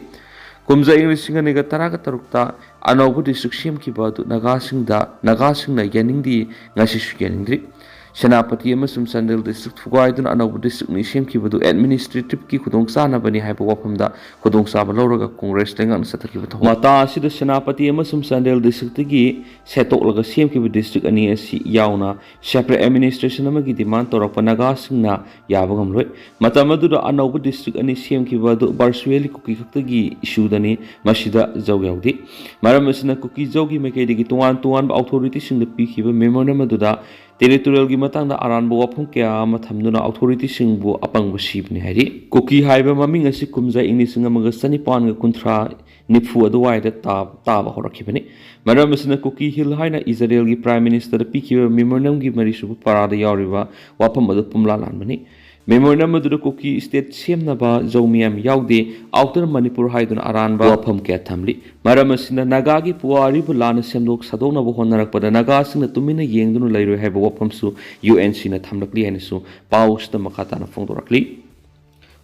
ꯀꯨꯝꯖꯥ ꯏꯪ ꯂꯤꯁꯤꯡ ꯑꯅꯤꯒ ꯇꯔꯥꯒ ꯇꯔꯨꯛꯇ ꯑꯅꯧꯕ ꯗꯤꯁꯇ꯭ꯔꯤꯛ ꯁꯦꯝꯈꯤꯕ ꯑꯗꯨ ꯅꯥꯒꯥꯁꯤꯡꯗ, ꯅꯥꯒꯥꯁꯤꯡꯅ ꯌꯥꯅꯤꯡꯗꯦ, ꯉꯁꯤꯁꯨ ꯌꯥꯅꯤꯡꯗ꯭ꯔꯤ꯫ ꯁꯦꯅꯥꯄꯇꯤ ꯑꯃꯁꯨꯡ ꯆꯥꯟꯗꯦꯜ ꯗꯤꯁꯇ꯭ꯔꯤꯛ ꯊꯨꯒꯥꯏꯗꯨꯅ ꯑꯅꯧꯕ ꯗꯤꯁꯇ꯭ꯔꯤꯛ ꯑꯅꯤ ꯁꯦꯝꯈꯤꯕꯗꯨ ꯑꯦꯗꯃꯤꯅꯤꯁꯇ꯭ꯔꯦꯇꯤꯚꯀꯤ ꯈꯨꯗꯣꯡꯆꯥꯅꯕꯅꯤ ꯍꯥꯏꯕ ꯋꯥꯐꯝꯗ ꯈꯨꯗꯣꯡꯆꯥꯕ ꯂꯧꯔꯒ ꯀꯣꯡꯒ꯭ꯔꯦꯁ ꯂꯩꯉꯥꯛꯅ ꯆꯠꯊꯈꯤꯕ ꯊꯧꯑꯣꯡ꯫ ꯃꯇꯥ ꯑꯁꯤꯗ ꯁꯦꯅꯥꯄꯇꯤ ꯑꯃꯁꯨꯡ ꯆꯥꯟꯗꯦꯜ ꯗꯤꯁꯇ꯭ꯔꯤꯛꯇꯒꯤ ꯁꯦꯠꯇꯣꯛꯂꯒ ꯁꯦꯝꯈꯤꯕ ꯗꯤꯁꯇ꯭ꯔꯤꯛ ꯑꯅꯤ ꯑꯁꯤ ꯌꯥꯎꯅ ꯁꯦꯄꯔꯦꯠ ꯑꯦꯗꯃꯤꯅꯤꯁꯇ꯭ꯔꯦꯁꯟ ꯑꯃꯒꯤ ꯗꯤꯃꯥꯟ ꯇꯧꯔꯛꯄ ꯅꯥꯒꯥꯁꯤꯡꯅ ꯌꯥꯕ ꯉꯝꯂꯣꯏ꯫ ꯃꯇꯝ ꯑꯗꯨꯗ ꯑꯅꯧꯕ ꯗꯤꯁꯇ꯭ꯔꯤꯛ ꯑꯅꯤ ꯁꯦꯝꯈꯤꯕ ꯑꯗꯨ ꯚꯔꯆꯨꯋꯦꯜꯂꯤ ꯀꯨꯀꯤ ꯈꯛꯇꯒꯤ ꯏꯁꯨꯗꯅꯤ, ꯃꯁꯤꯗ ꯖꯧ ꯌꯥꯎꯗꯦ꯫ ꯃꯔꯝ ꯑꯁꯤꯅ ꯀꯨꯀꯤ ꯖꯧꯒꯤ ꯃꯥꯏꯀꯩꯗꯒꯤ ꯇꯣꯉꯥꯟ ꯇꯣꯉꯥꯟꯕ ꯑꯣꯊꯣꯔꯤꯇꯤꯁꯤꯡꯗ ꯄꯤꯈꯤꯕ ꯃꯦꯃꯣꯔꯦꯟꯗꯝ ꯑꯗꯨꯗ ꯇꯦꯔꯤꯇꯣꯔꯤꯌꯦꯜꯒꯤ ꯃꯇꯥꯡꯗ ꯑꯔꯥꯟꯕ ꯋꯥꯐꯝ ꯀꯌꯥ ꯑꯃ ꯊꯝꯗꯨꯅ ꯑꯣꯊꯣꯔꯤꯇꯤꯁꯤꯡꯕꯨ ꯑꯄꯪꯕ ꯁꯤꯕꯅꯤ ꯍꯥꯏꯔꯤ꯫ ꯀꯨꯀꯤ ꯍꯥꯏꯕ ꯃꯃꯤꯡ ꯑꯁꯤ ꯀꯨꯝꯖꯥ ꯏꯪ ꯂꯤꯁꯤꯡ ꯑꯃꯒ ꯆꯅꯤꯄꯥꯟꯒ ꯀꯨꯟꯊ꯭ꯔꯥ ꯅꯤꯐꯨ ꯑꯗꯨꯋꯥꯏꯗ ꯇꯥꯕ, ꯇꯥꯕ ꯍꯧꯔꯛꯈꯤꯕꯅꯤ꯫ ꯃꯔꯝ ꯑꯁꯤꯅ ꯀꯨꯀꯤ ꯍꯤꯜ ꯍꯥꯏꯅ ꯏꯖꯔꯦꯜꯒꯤ ꯄ꯭ꯔꯥꯏꯝ ꯃꯤꯅꯤꯁꯇꯔꯗ ꯄꯤꯈꯤꯕ ꯃꯦꯃꯣꯔꯦꯟꯗꯝꯒꯤ ꯃꯔꯤꯁꯨꯕ ꯄꯔꯥꯗ ꯌꯥꯎꯔꯤꯕ ꯋꯥꯐꯝ ꯑꯗꯨ ꯄꯨꯝꯂꯥ ꯂꯥꯟꯕꯅꯤ꯫ ꯃꯦꯃꯣꯔꯦꯟꯗꯝ ꯑꯗꯨꯗ ꯀꯨꯀꯤ ꯁ꯭ꯇꯦꯠ ꯁꯦꯝꯅꯕ ꯖꯧ ꯃꯤꯌꯥꯝ ꯌꯥꯎꯗꯦ, ꯑꯥꯎꯇꯔ ꯃꯅꯤꯄꯨꯔ ꯍꯥꯏꯗꯨꯅ ꯑꯔꯥꯟꯕ ꯋꯥꯐꯝ ꯀꯌꯥ ꯊꯝꯂꯤ꯫ ꯃꯔꯝ ꯑꯁꯤꯅ ꯅꯥꯒꯥꯒꯤ ꯄꯨꯋꯥꯔꯤꯕꯨ ꯂꯥꯟꯅ ꯁꯦꯝꯗꯣꯛ ꯁꯥꯗꯣꯛꯅꯕ ꯍꯣꯠꯅꯔꯛꯄꯗ ꯅꯥꯒꯥꯁꯤꯡꯅ ꯇꯨꯃꯤꯟꯅ ꯌꯦꯡꯗꯨꯅ ꯂꯩꯔꯣꯏ ꯍꯥꯏꯕ ꯋꯥꯐꯝꯁꯨ ꯌꯨ ꯑꯦꯟ ꯁꯤꯅ ꯊꯝꯂꯛꯂꯤ ꯍꯥꯏꯅꯁꯨ ꯄꯥꯎꯁꯤꯗ ꯃꯈꯥ ꯇꯥꯅ ꯐꯣꯡꯗꯣꯔꯛꯂꯤ꯫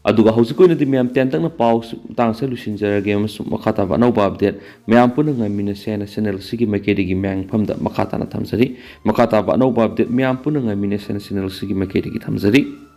ꯑꯗꯨꯒ ꯍꯧꯖꯤꯛꯀꯤ ꯑꯣꯏꯅꯗꯤ ꯃꯌꯥꯝ ꯇꯦꯟꯇꯛꯅ ꯄꯥꯎ ꯃꯇꯥꯡꯁꯦ ꯂꯣꯏꯁꯤꯟꯖꯔꯒꯦ, ꯑꯃꯁꯨꯡ ꯃꯈꯥ ꯇꯥꯕ ꯑꯅꯧꯕ update ꯃꯌꯥꯝ ꯄꯨꯟꯅ ꯉꯥꯏꯃꯤꯟꯅꯁꯦ ꯍꯥꯏꯅ channel ꯑꯁꯤꯒꯤ ꯃꯥꯏꯀꯩꯗꯒꯤ ꯃꯌꯥꯝꯒꯤ ꯃꯐꯝꯗ ꯃꯈꯥ ꯇꯥꯅ ꯊꯝꯖꯔꯤ꯫ ꯃꯈꯥ ꯇꯥꯕ ꯑꯅꯧꯕ update ꯃꯌꯥꯝ ꯄꯨꯟꯅ ꯉꯥꯏꯃꯤꯟꯅꯁꯦ ꯍꯥꯏꯅ channel ꯑꯁꯤꯒꯤ ꯃꯥꯏꯀꯩꯗꯒꯤ ꯊꯝꯖꯔꯤ꯫